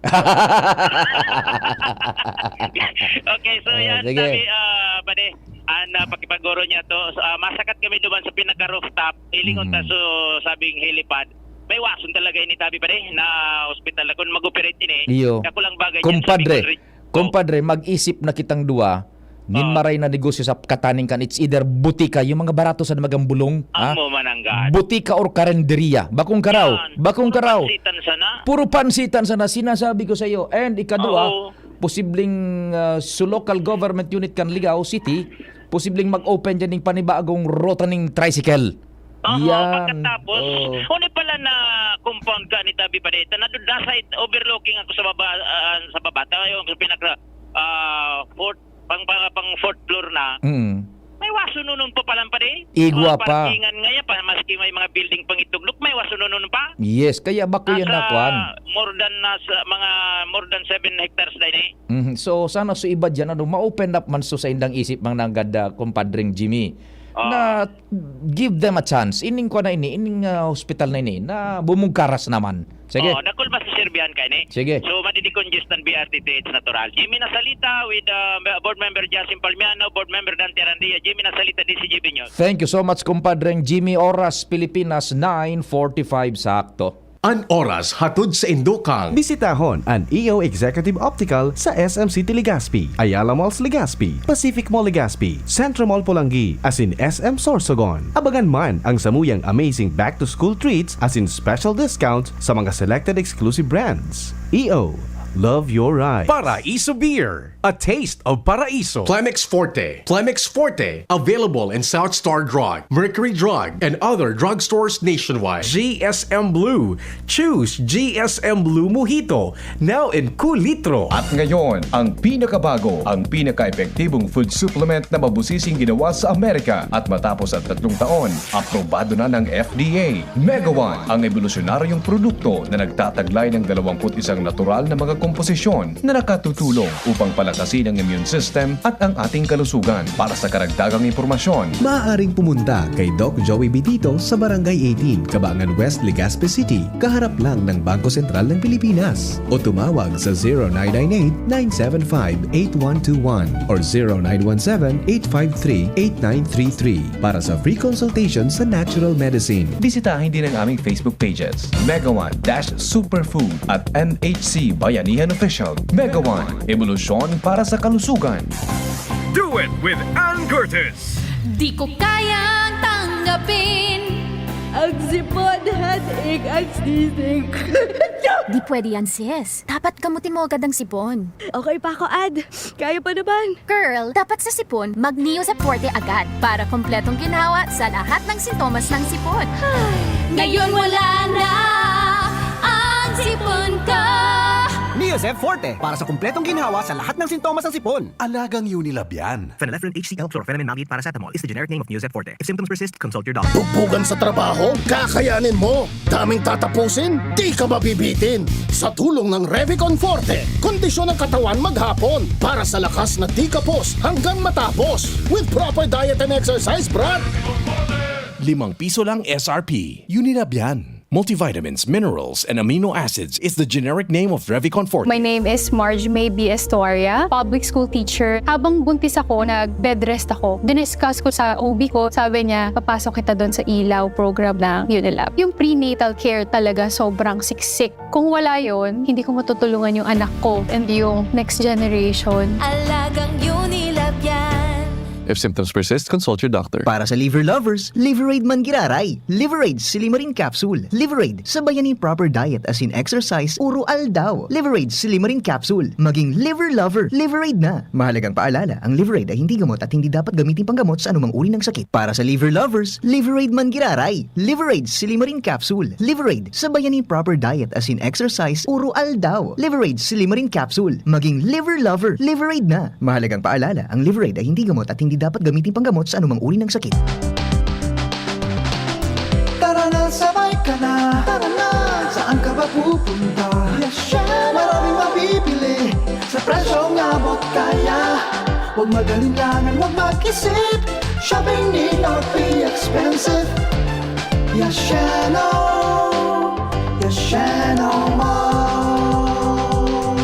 Okay, so Ah, yan, sige. Tabi, ah, pare, ang, ah, pakipaguro niya to, so, ah, masakat kami duman sa pinaka-rooftop, hilingon ta, Mm. so, sabing helipad. May wason talaga ini, tabi, pare, na hospital na kung mag-operate ini. Iyo. Kakulang bagay niya, Kumpadre, sabi ko, Rick, Kumpadre, mag-isip na kitang duwa, nin Ah. maray na negosyo sa kataning kan, it's either butika, yung mga barato sa magang bulong, ha? Amo man ang gad. Butika or karenderiya. Bakong karaw. Yan. Bakong Puro karaw. pansitan sana. Puro pansitan sana, sinasabi ko sa'yo. And ikadua, Oo. posibleng, ah, sa local government unit kan Ligao City, posibleng mag-open dyan ng panibagong ruta ng tricycle. Oo, Yan. pagkatapos, Oo. huli pala na compound ka ni Tabi Padeta, nadudasay, overlooking ako sa baba, ah, sa baba. Tayo yung pinaka, ah, fourth, pang, pang, pang fourth floor na. Mm. May waso nunon pa palan pa di. Igwa Mga pa. parkingan nga yan pa, maski may mga building pang ituglok, may waso nunon pa. Yes, kaya bako yan Nasa na, kuwan. more than, nasa mga more than seven hectares na ini. Mhm. So, sana so iba dyan, ano, ma-open up man so sa indang isip, mga nanggad, ah, kumpadring Jimmy, Ah. na give them a chance. Ining kwa na ini, ining, ah, hospital na ini, na bumungkaras naman. Sige. Oh, dakul masisirbihan ka ini. Sige. So, madidecongest ang B R T T H natural. Jimmy Nasalita with, uh, Board Member Justin Palmiano, Board Member Dante Arandia. Jimmy Nasalita, D C G B News. Thank you so much, kumpadreng Jimmy. Oras, Pilipinas, nine forty-five sakto. An oras hatod sa indokang. Bisitahon an E O Executive Optical sa S M City Legazpi, Ayala Malls Legazpi, Pacific Mall Legazpi, Centro Mall Polangui, asin S M Sorsogon. Abangan man ang samuyang amazing back-to-school treats asin special discounts sa mga selected exclusive brands. E O, love your ride. Paraiso Beer, a taste of Paraiso. Plemex Forte. Plemex Forte, available in South Star Drug, Mercury Drug, and other drugstores nationwide. G S M Blue. Choose G S M Blue Mojito, now in kulitro. At ngayon, ang pinakabago, ang pinaka-epektibong food supplement na mabusising ginawa sa Amerika. At matapos ang tatlong taon, aprobado na ng F D A. Mega One, ang ebolusyonaryong produkto na nagtataglay ng dalawampu't isang natural na mga komposisyon na nakatutulong upang palakasin ang immune system at ang ating kalusugan. Para sa karagdagang impormasyon, maaaring pumunta kay Doc Joey Bitito sa Barangay eighteen, Cabangan West, Legazpi City, kaharap lang ng Bangko Sentral ng Pilipinas. O tumawag sa zero nine nine eight, nine seven five, eight one two one or zero nine one seven, eight five three, eight nine three three para sa free consultation sa natural medicine. Bisitahin din ang aming Facebook pages, Mega One dash Superfood at M H C Bayanihan Official. Mega One, ebolusyon para sa kalusugan. Do it with Ann Curtis. Di ko kayang tanggapin ang sipon, headache, at sneezing. Di pwede yan, sis. Dapat gamutin mo agad ang sipon. Okay pa ako, Ad. Kaya pa naman. Girl, dapat sa sipon, mag Neozep Forte agad para kompletong ginhawa sa lahat ng sintomas ng sipon. Ngayon wala na ang sipon ko. Neozep Forte, para sa kompletong ginhawa sa lahat ng sintomas ng sipon. Alagang Unilab yan. Phenylephrine H C L, chlorphenamine maleate, paracetamol is the generic name of Neozep Forte. If symptoms persist, consult your doctor. Bugbugan sa trabaho? Kakayanin mo! Daming tatapusin? Di ka mabibitin! Sa tulong ng Revicon Forte, kondisyon ng katawan maghapon para sa lakas na di kapos hanggang matapos. With proper diet and exercise, brad! Limang piso lang S R P. Unilab yan. Multivitamins, minerals, and amino acids is the generic name of Revicon Forte. My name is Marge May B. Estoria, public school teacher. Habang buntis ako, nag-bed rest ako. Diniscuss ko sa O B ko, sabi niya, "Papasok kita doon sa ilaw program ng Unilab." Yung prenatal care talaga, sobrang siksik. Kung wala yon, hindi ko matutulungan yung anak ko and yung next generation. Alagang Unilab yan. If symptoms persist, consult your doctor. Para sa liver lovers, Liveraid man giraray. Liveraid Silimarin Capsule. Liveraid, sabayan nin proper diet asin exercise, uro aldaw. Liveraid Silimarin Capsule. Maging liver lover, Liveraid na. Mahalagang paalala, ang Liveraid ay hindi gamot at hindi dapat gamitin panggamot sa anumang uri ng sakit. Para sa liver lovers, Liveraid man giraray. Liveraid Silimarin Capsule. Liveraid, sabayan nin proper diet asin exercise, uro aldaw. Liveraid Silimarin Capsule. Maging liver lover, Liveraid na. Mahalagang paalala, ang Liveraid ay hindi gamot at hindi dapat gamitin panggamot sa anumang uri ng sakit. Tara na, sabay ka na. Tara na, saan ka ba pupunta? Yes, siya. Maraming mabibili sa presyong abot kaya. Huwag mag-alinlangan, huwag mag-isip. Shopping need not be expensive. Yasheno, Yasheno Mall.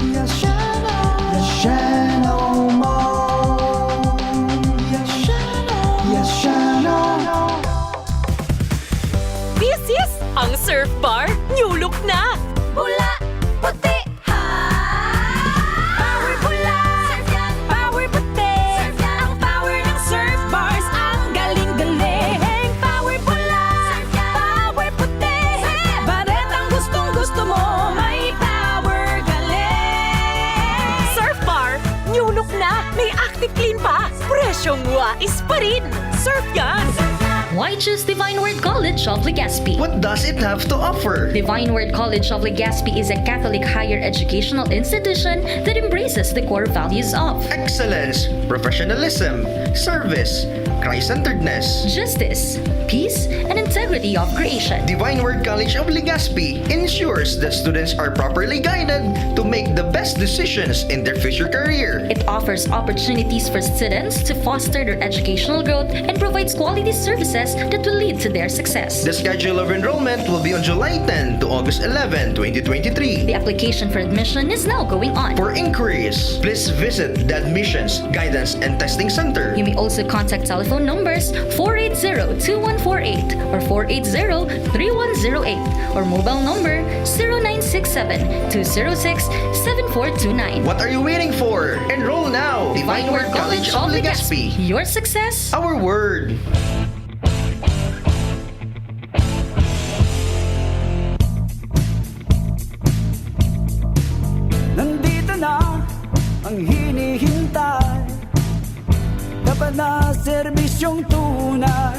Yasheno, Yasheno Mall. Yasheno, Yasheno. This is ang Surf Bar New Look na! Pula, puti, ha! Power pula! Surf yan! Power puti! Surf yan! Ang power ng Surf Bars, ang galing-galing! Power pula! Surf yan! Power puti! Surf yan! Baretang gustong-gusto mo, may power galing! Surf Bar, new look na! May active clean pa! Presyong wais pa rin! Surf yan! Why choose Divine Word College of Legazpi? What does it have to offer? Divine Word College of Legazpi is a Catholic higher educational institution that embraces the core values of excellence, professionalism, service, Christ-centeredness, justice, peace, and integrity of creation. Divine Word College of Legazpi ensures that students are properly guided to make the best decisions in their future career. It offers opportunities for students to foster their educational growth and provides quality services that will lead to their success. The schedule of enrollment will be on July ten to August eleven, twenty twenty-three. The application for admission is now going on. For inquiries, please visit the Admissions, Guidance, and Testing Center. You may also contact telephone numbers four eight zero two one four eight or four eight zero three one zero eight or mobile number zero nine six seven two zero six seven four two nine. What are you waiting for? Enroll now! Divine Word College of Legazpi. Your success, our word. Nandito na ang hinihintay. Dapat na serbisyong tunay.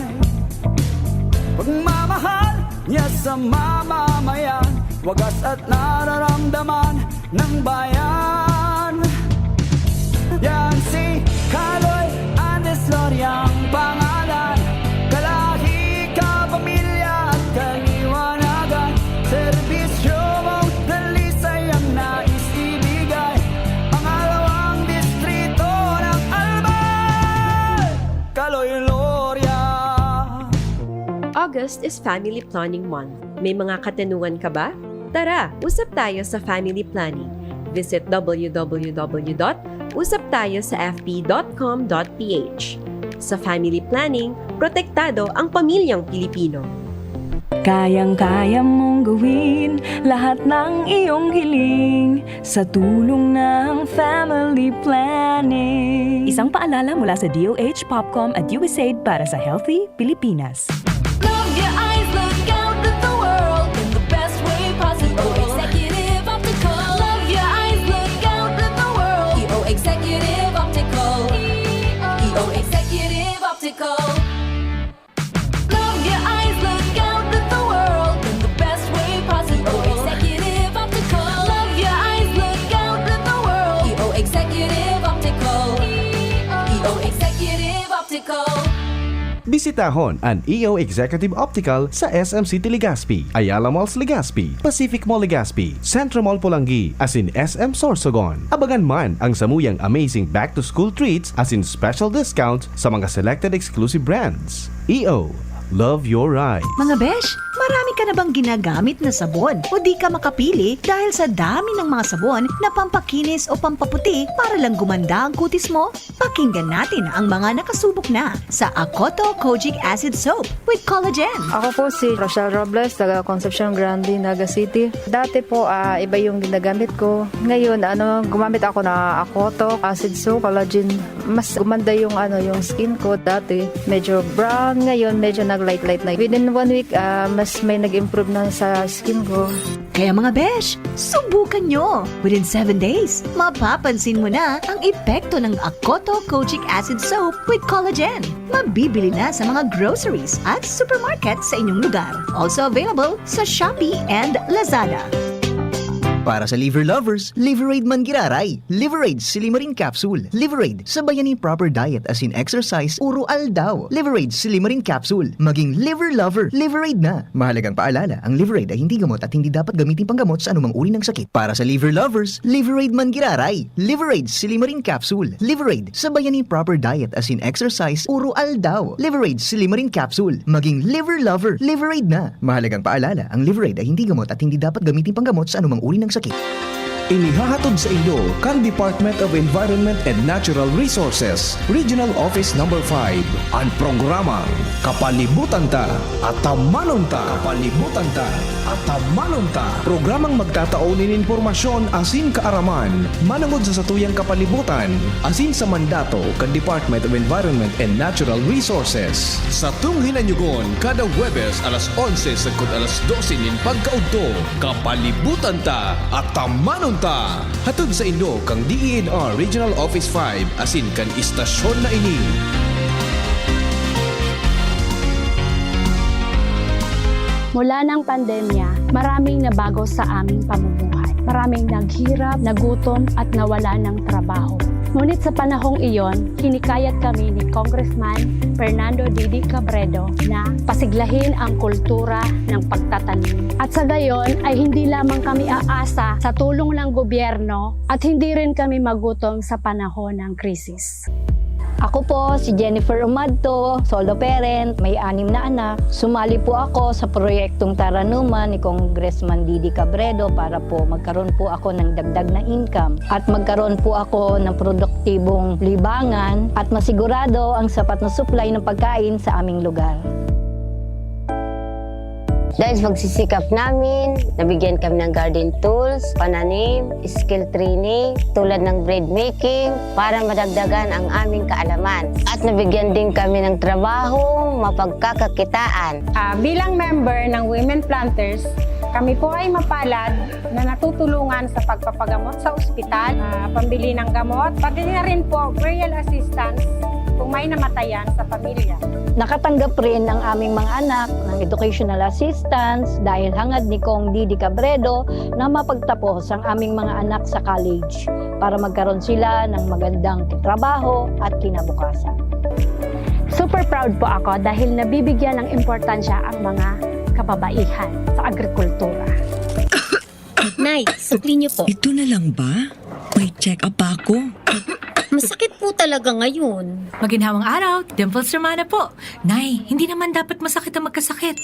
Pagmamahal niya sa mamamayan. Wagas at nararamdaman ng bayan. Yan si Kaloy Andes Loria ang pangalan. Kalahi, kapamilya at kaliwanagan. Serbisyo mong dali sa August is Family Planning Month. May mga katanungan ka ba? Tara, usap tayo sa family planning. Visit w w w dot usap tayo sa f b dot com dot p h. Sa family planning, protektado ang pamilyang Pilipino. Kayang-kaya mong gawin lahat ng iyong hiling sa tulong ng family planning. Isang paalala mula sa D O H, POPCOM at U S A I D para sa Healthy Pilipinas. Love your eyes, look out at the world in the best way possible. Executive Optical. Love your eyes, look out at the world. E O Executive Optical. E O Executive Optical. Love your eyes, look out at the world in the best way possible. E O Executive Optical. Love your eyes, look out at the world. E O Executive Optical. E O Executive Optical. Bisitahon an E O Executive Optical sa S M City Legazpi, Ayala Malls Legazpi, Pacific Mall Legazpi, Centro Mall Polangui, asin S M Sorsogon. Abangan man ang samuyang amazing back-to-school treats asin special discount sa mga selected exclusive brands. E O, love your eyes. Mga besh, marami ka na bang ginagamit na sabon o di ka makapili dahil sa dami ng mga sabon na pampakinis o pampaputi para lang gumanda ang kutis mo? Pakinggan natin ang mga nakasubok na sa Akoto Kojic Acid Soap with Collagen. Ako po si Rochelle Robles, taga Concepcion Grande, Naga City. Dati po, ah, iba yung ginagamit ko. Ngayon, ano, gumamit ako na Akoto, acid soap, collagen. Mas gumanda yung, ano, yung skin ko. Dati, medyo brown. Ngayon, medyo nag-light-light na. Within one week, ah, mas may nag-improve na sa skin ko. Kaya mga besh, subukan nyo! Within seven days, mapapansin mo na ang epekto ng Akoto Kojic Acid Soap with Collagen. Mabibili na sa mga groceries at supermarket sa inyong lugar. Also available sa Shopee and Lazada. Para sa liver lovers, Liveraid man giraray. Liveraid Silimarin Capsule. Liveraid sa bayani proper diet asin exercise uro aldaw. Liveraid Silimarin Capsule. Maging liver lover. Liveraid na. Mahalagang paalala, ang Liveraid ay hindi gamot at hindi dapat gamitin panggamot sa anumang uri ng sakit. Para sa liver lovers, Liveraid man giraray. Liveraid Silimarin Capsule. Liveraid sa bayani proper diet asin exercise uro aldaw. Liveraid Silimarin Capsule. Maging liver lover. Liveraid na. Mahalagang paalala, ang Liveraid ay hindi gamot at hindi dapat gamitin panggamot sa anumang uri ng sakit. Inihahatod sa inyo kan Department of Environment and Natural Resources, Regional Office Number five, an programang Kapalibutan Ta, Atamanon Ta. Kapalibutan Ta, Atamanon Ta. Programang magtatao nin impormasyon asin kaaraman manongod sa satuyang kapalibutan asin sa mandato kan Department of Environment and Natural Resources. Satong hinanyugon kada Huwebes alas onse sagkod alas dose nin pagkaudto. Kapalibutan Ta, Atamanon Ta! Hatod sa inyo kan D E N R Regional Office five asin kan istasyon na ini. Mula ng pandemya, maraming nabago sa aming pamumuhay. Maraming naghirap, nagutom at nawala ng trabaho. Ngunit sa panahong iyon, hinikayat kami ni Congressman Fernando Didi Cabredo na pasiglahin ang kultura ng pagtatanim. At sa gayon ay hindi lamang kami aasa sa tulong ng gobyerno at hindi rin kami magutom sa panahon ng krisis. Ako po si Jennifer Umadto, solo parent, may anim na anak. Sumali po ako sa proyektong Taranuman ni Congressman Didi Cabredo para po magkaroon po ako ng dagdag na income at magkaroon po ako ng produktibong libangan at masigurado ang sapat na supply ng pagkain sa aming lugar. Dahil sa pagsisikap namin, nabigyan kami ng garden tools, pananim, skill training, tulad ng bread making, para madagdagan ang aming kaalaman. At nabigyan din kami ng trabahong mapagkakakitaan. Ah, bilang member ng Women Planters, kami po ay mapalad na natutulungan sa pagpapagamot sa ospital, ah, pambili ng gamot, pati na rin po burial assistance kung may namatayan sa pamilya. Nakatanggap rin ang aming mga anak ng educational assistance dahil hangad ni Cong Didi Cabredo na mapagtapos ang aming mga anak sa college para magkaroon sila ng magandang trabaho at kinabukasan. Super proud po ako dahil nabibigyan ng importansya ang mga kababaihan sa agrikultura. Nay, sukli niyo po. Ito na lang ba? May check-up pa ako. Masakit po talaga ngayon. Maginhawang araw, Dimples Romana po. Nay, hindi naman dapat masakit ang magkasakit.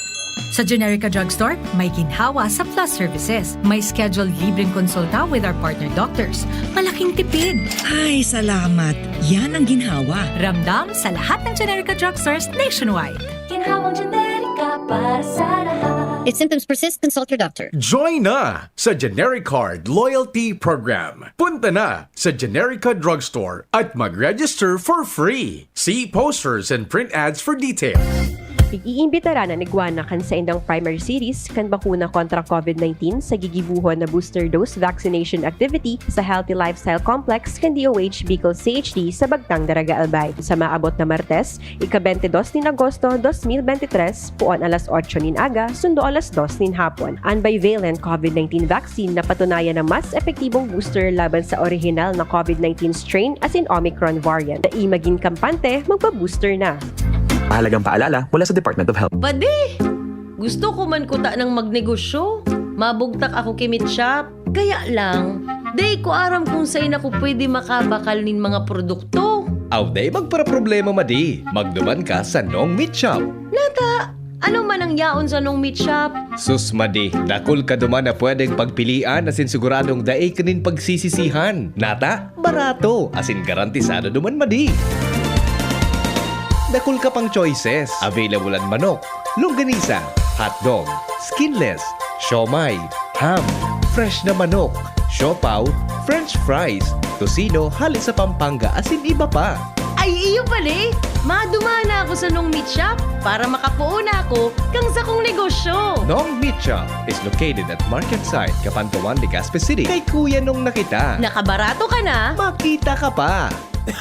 Sa Generica Drugstore, may ginhawa sa plus services. May scheduled libreng konsulta with our partner doctors. Malaking tipid! Ay, salamat. Yan ang ginhawa. Ramdam sa lahat ng Generica Drugstores nationwide. Ginhawang Generica para sa lahat. If symptoms persist, consult your doctor. Join na sa Generic Card Loyalty Program. Punta na sa Generica Drugstore at mag-register for free. See posters and print ads for details. Pag-iimbitaran an igwana kan saindang primary series kan bakuna kontra COVID nineteen sa gigibohon na booster dose vaccination activity sa Healthy Lifestyle Complex kan D O H Bicol C H D sa Bagtang, Daraga, Albay. Sa maabot na Martes, ika-twenty-dos nin Agosto dos mil twenty-three, puon alas otso nin aga, sundo alas dos nin hapon. An bivalent COVID nineteen vaccine na patunayan na mas epektibong booster laban sa orihinal na COVID nineteen strain asin Omicron variant. Dai magin kampante, magpa-booster na. Mahalagang paalala mula sa Department of Health. Padi! Gusto ko man kuta ng magnegosyo. Mabugtak ako ki meat shop. Kaya lang, dai ko aram kung sain ako pwede makabakal nin mga produkto. Aw, dai magparaproblema, madi. Magduman ka sa Nong Meat Shop. Nata, ano man ang yaon sa Nong Meat Shop? Sus, madi, dakul ka duman na pwedeng pagpilian asin siguradong dai ka nin pagsisisihan. Nata, barato, asin garantisado duman, madi. Dakul ka pang choices. Available an manok, longganisa, hotdog, skinless, siomai, ham, fresh na manok, siopaw, french fries, tocino hale sa Pampanga asin iba pa. Ay, iyo pali! Madumana ako sa Nong Meat Shop para makapoon ako kang sakong negosyo. Nong Meat Shop is located at Market Site, Kapantawan, Legazpi City. Kay Kuya Nong na kita. Nakabarato ka na? Makita ka pa!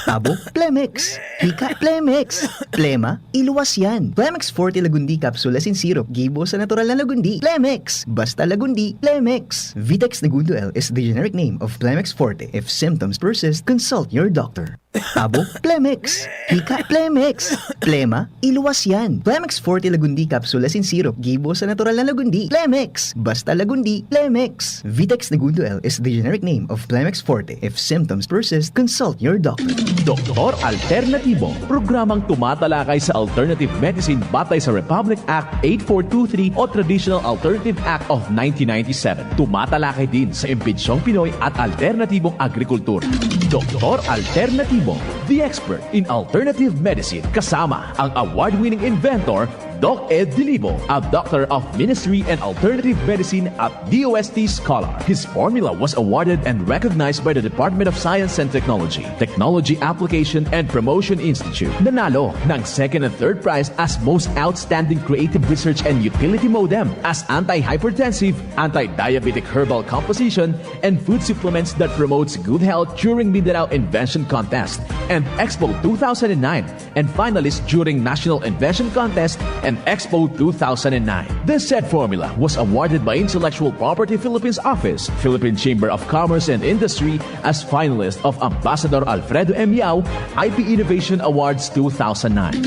Abo, Plemex. Hika, Plemex. Plema, iluwas yan. Plemex Forte Lagundi Capsule asin Syrup. Gibo sa natural na lagundi. Plemex. Basta lagundi, Plemex. Vitex Negundo L is the generic name of Plemex Forte. If symptoms persist, consult your doctor. Abo, Plemex. Hika, Plemex. Plema, iluwas yan. Plemex Forte Lagundi Capsule asin Syrup. Gibo sa natural na lagundi. Plemex. Basta lagundi, Plemex. Vitex Negundo L is the generic name of Plemex Forte. If symptoms persist, consult your doctor. Doktor Alternatibo, programang tumatalakay sa alternative medicine batay sa Republic Act eight four two three o Traditional Alternative Act of nineteen ninety-seven. Tumatalakay din sa imbensyong Pinoy at alternatibong agrikultura. Doktor Alternatibo, the expert in alternative medicine, kasama ang award-winning inventor, Doc Ed Dilibo, a Doctor of Ministry and Alternative Medicine at D O S T scholar. His formula was awarded and recognized by the Department of Science and Technology, Technology Application and Promotion Institute. Nanalo ng second and third prize as Most Outstanding Creative Research and Utility Modem as anti-hypertensive, anti-diabetic herbal composition, and food supplements that promotes good health during Mindanao Invention Contest and Expo two thousand nine, and finalist during National Invention Contest and Expo two thousand nine. This said formula was awarded by Intellectual Property Philippines Office, Philippine Chamber of Commerce and Industry as finalist of Ambassador Alfredo M. Yao I P Innovation Awards two thousand nine.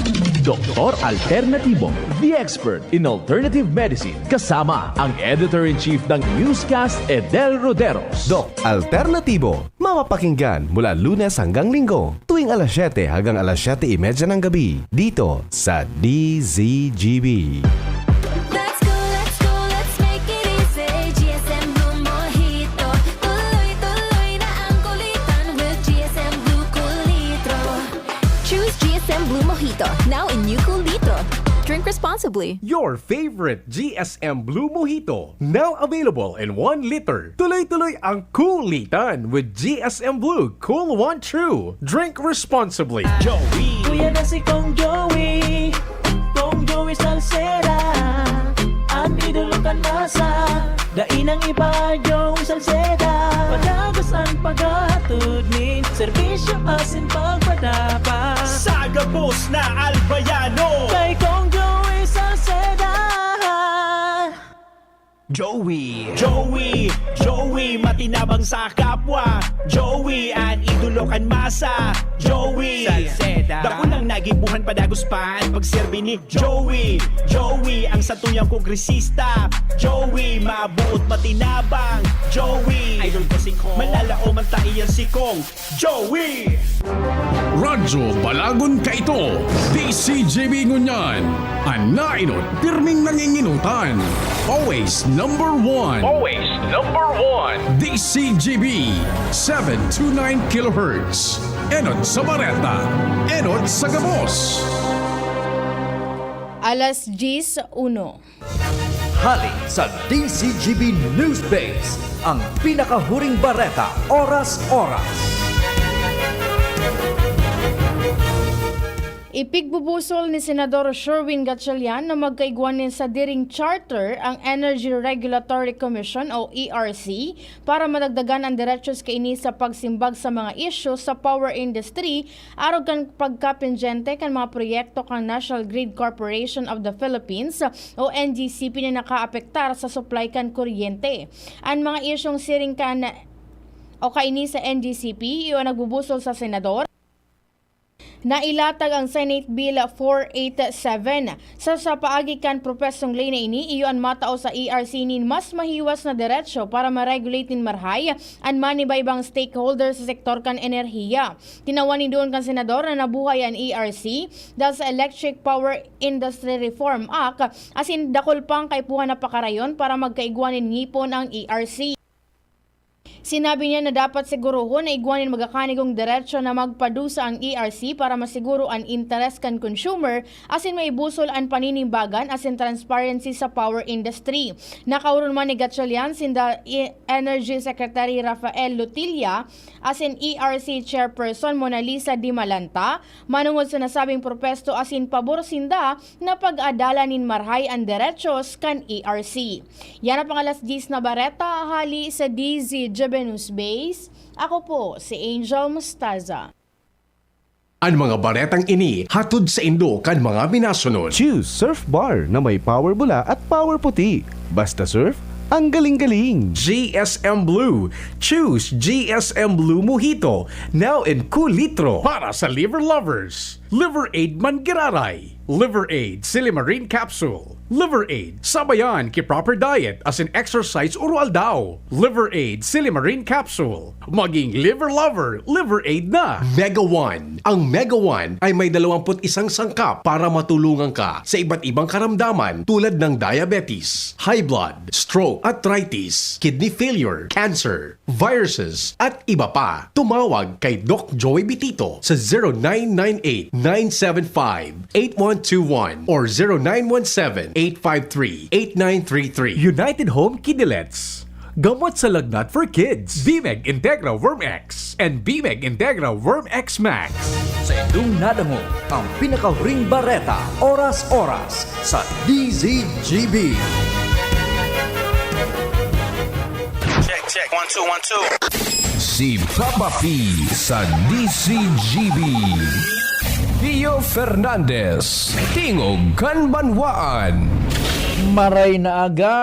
Doktor Alternatibo, the expert in alternative medicine, kasama ang Editor-in-Chief ng Newscast, Edel Roderos. Doc Alternatibo, mapapakinggan mula Lunes hanggang Linggo, tuwing alas siyete hanggang alas siyete y media ng gabi, dito sa D Z G B. Let's go, let's go, let's make it easy. G S M Blue Mojito. Tuloy-tuloy na ang kulitan with G S M Blue Cool Litro. Choose G S M Blue Mojito, now in new Cool Litro. Drink responsibly. Your favorite G S M Blue Mojito, now available in one liter. Tuloy-tuloy ang kulitan with G S M Blue Cool One True. Drink responsibly. Joey. Kuya na si Kong Joey. Kong Joey Salceda. An idolo kan masa. Dai nang iba, Joey Salceda. Padagos an paghatod nin serbisyo asin pagpadapat. Sa gabos na Albayano. Kay Kong Joey Salceda. Joey. Joey. Joey, matinabang sa kapwa. Joey, an idolo kan masa. Joey. Salceda. Dakul ang nagibuhan, padagos pa an pagserbi ni Joey. Joey, ang satuyang kongresista. Joey, mabuot, matinabang. Joey. Idol ko Manlalaoman ta iyan si Kong Joey. Radyo Balagon kaito, D C G B ngunyan. An nainot, pirming nanginginutan. Always number one. Always number one. D C G B, seven two nine kilohertz. Enot sa Bareta, enot sa gabos. Alas diyes uno. Hali sa D C G B News Base, ang pinakahuring bareta, oras-oras. Ipigbubusol ni Senador Sherwin Gatchalian na magkaigwa nin sadiring charter ang Energy Regulatory Commission o E R C para madagdagan an derechos kaini sa pagsimbag sa mga isyu sa power industry arog kan pagkapendyente kan mga proyekto kan National Grid Corporation of the Philippines o N G C P na nakaapektar sa supply kan kuryente. An mga isyung siring kan o kaini sa N G C P, iyo an nagbubusol sa senador. Nailatag ang Senate Bill four eight seven. Sa, sa paagi kan propesong ley na ini, iyo an matao sa E R C nin mas mahiwas na deretsyo para ma-regulate nin marhay an manibaybang stakeholder sa sektor kan enerhiya. Tinawan nin duon kan senador na nabuhay an E R C dahil sa Electric Power Industry Reform Act, asin dakul pang kaipuhan na pakarayon para magkaigwa nin ngipon ang E R C. Sinabi niya na dapat sigurohon na igwa nin magakanigong deretsyo na magpadusa ang E R C para masiguro an interes kan consumer asin maibusol an paninimbagan asin transparency sa power industry. Nakaoron man ni Gatchalian sinda i-, Energy Secretary Rafael Lutilla asin E R C Chairperson Mona Lisa Dimalanta manungod sa nasabing propesto asin pabor sinda na pag-adalan nin marhay an derechos kan E R C. Yan ang pang alas diyes na bareta, hali sa D Z G B News Base. Ako po si Angel Mostaza. An mga baretang ini hatod saindo kan mga minasunod. Choose Surf Bar na may power bula at power puti. Basta surf, ang galing-galing. G S M Blue. Choose G S M Blue Mojito, now in kulitro. Para sa liver lovers, Liver Aid Manggiraray. Liver Aid Silimarin Capsule. Liver Aid, sabayan ki proper diet asin exercise oro-aldaw. Liver Aid Silimarin Capsule. Maging liver lover, Liver Aid na. Mega One. Ang Mega One ay may dalawampu't isang sangkap para matulungan ka sa iba't ibang karamdaman tulad ng diabetes, high blood, stroke, arthritis, kidney failure, cancer, viruses, at iba pa. Tumawag kay Doc Joey Bitito sa zero nine nine eight, nine seven five, eight one two one or zero nine one seven, eight five three, eight nine three three. United Home Kidney Lets. Gamot sa lagnat for kids. Bimeg Integra Worm X and Bimeg Integra Worm X Max. Sa indong nadangog ang pinakahuring bareta, oras-oras sa D Z G B. Check, check. One, two, one, two. Si Papa P sa D Z G B. Pio Fernandez, Tingog kan Banwaan. Maray na aga,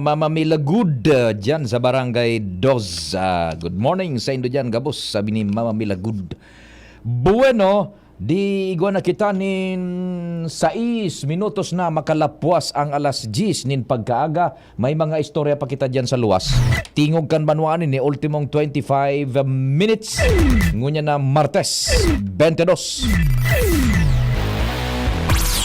Mama Mila Good, uh, dyan sa Barangay Dos. Ah, good morning sa indo dyan, gabos, sabi ni Mama Mila Good. Bueno, di igwa na kita nin sais minutos na makalapwas ang alas diyes nin pagkaaga. May mga istorya pa kita dyan sa luwas. Tingog kan Banwaan ini, ultimong twenty-five minutes. Ngunyan na Martes, twenty-dos.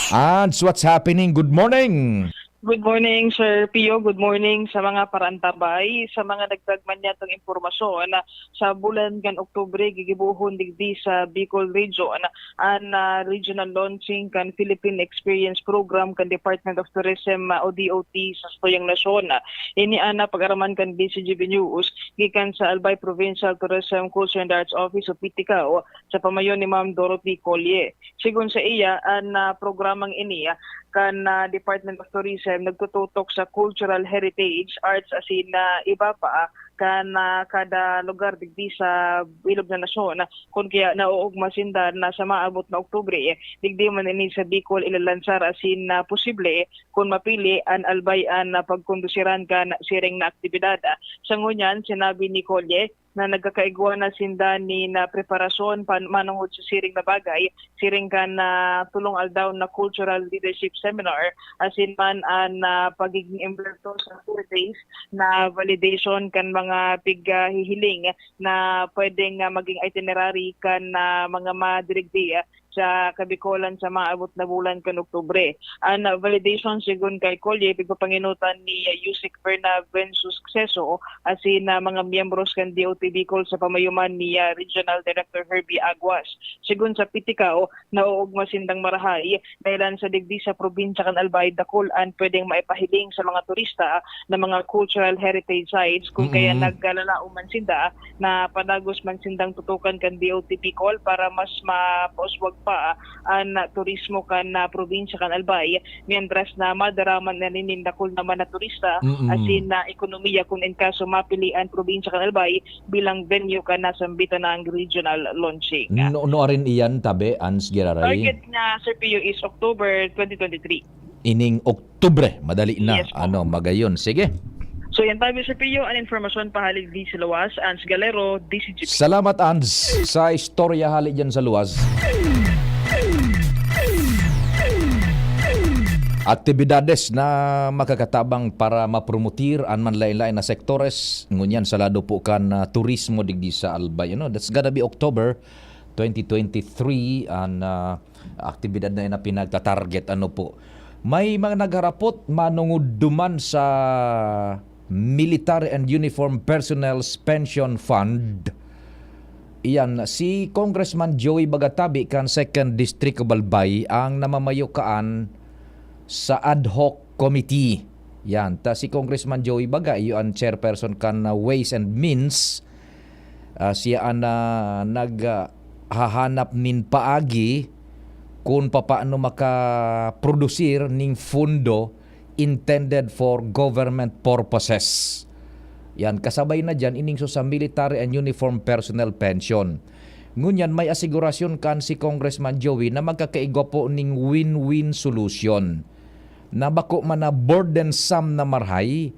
And what's happening? Good morning. Good morning, Sir Pio. Good morning sa mga paraantabay. Sa mga dagdag man niyatong impormasyon, sa bulan kan Oktubre, gigibohon digdi sa Bicol Region an, ah, regional launching kan Philippine Experience Program kan Department of Tourism, ah, o D O T, sa satuyang nasyon. Ini an, ah, pag-araman kan D Z G B News gikan sa Albay Provincial Tourism, Culture and Arts Office o PTCAO sa pamayon ni Ma'am Dorothy Colle. Sigon sa iya, an, ah, programang ini, ah, kan, ah, Department of Tourism nagtututok sa cultural heritage, arts asin, ah, iba pa, ah, kan, ah, kada lugar digdi sa bilog na nasyon. Kun kaya naoogma sinda na sa maabot na Oktubre, eh, digdi man ini sa Bicol ilalansar asin na posible, eh, kun mapili, an Albay an, ah, pagkondusiran kan siring na aktibidad. Sa ngunyan, sinabi ni Colle, na nagkakaigwa na sinda nin preparasyon pan-, manongod sa siring na bagay, siring kan, ah, tolong aldaw na cultural leadership seminar, asin man an, ah, pagiging imberto sa four days na validation kan mga tighihiling na pwedeng, ah, maging itinerary kan, ah, mga madirigdi, ah, sa Kabikolan sa maabot na bulan kan Oktubre. An validation, segun kay Colle, pigpapangenotan ni Usec Verna Vensus Exceso asin, ah, mga miyembros kan D O T Bicol sa pamayoman ni, ah, Regional Director Herbie Aguas. Segun sa P T C A O, naoogma sindang marahay, dahelan sa digdi sa probinsya kan Albay, dakul an pwedeng maipahiling sa mga turista na mga cultural heritage sites, kun kaya Mm. naglalalaom man sinda na padagos man sindang tutukan kan D O T Bicol para mas mapauswag pa an turismo kan, ah, probinsya kan Albay, mientras na madaraman na nin dakul naman na turista, Mm. asin na ekonomiya kun in kaso mapili an probinsya kan Albay bilang venue kan nasambitan na regional launching. No, no, arin iyan, tabi, Ans Giraray? Target na, Sir Pio, is October twenty twenty-three. Ining Oktubre, madali na. Yes, po. Ano, magayon. Sige. So, yan tayo, Sir Pio, an informasyon pahalig di sa luwas, Ans Galero, D C G P. Salamat, Ans, sa istorya hali dyan sa luwas. Aktibidades na makakatabang para mapromotir an manlain-lain na sektores, ngunyan sa lado po kan, ah, turismo digdi sa Albay. Ano, that's gonna be October twenty twenty-three, an, ah, aktibidad na yan na pinagta-target. Ano po? May mga nagharapot, manongod duman sa Military and Uniform Personnel's Pension Fund. Iyan, si Congressman Joey Bagatabi kan Second District of Albay ang namamayo kaan sa ad hoc committee. Yan, ta si Congressman Joey Baga, iyo an chairperson kan, uh, Ways and Means. Ah, siya an, ah, nag, ah, hahanap nin paagi kun papaano makaprodusir nin fundo intended for government purposes. Yan, kasabay na diyan ining so sa military and uniform personnel pension. Ngunyan, may asigurasyon kan si Congressman Joey na magkakaigwa po ning win-win solution na bako man na burdensome na marahay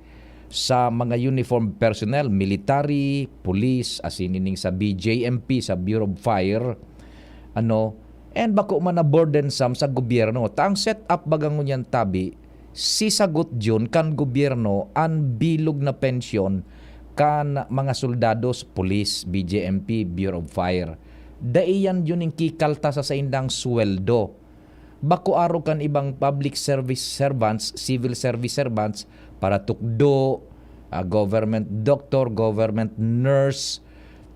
sa mga uniformed personnel, military, police, asin ining sa B J M P, sa Bureau of Fire, ano, and bako man na burdensome sa gobyerno. Ta ang set-up baga ngunyan tabi, sisagot yun kan gobyerno an bilog na pensyon kan mga soldados, police, B J M P, Bureau of Fire. Dai yan yun ning kikalta sa saindang sweldo. Bako arog kan ibang public service servants, civil service servants, paratukdo, ah, government doctor, government nurse,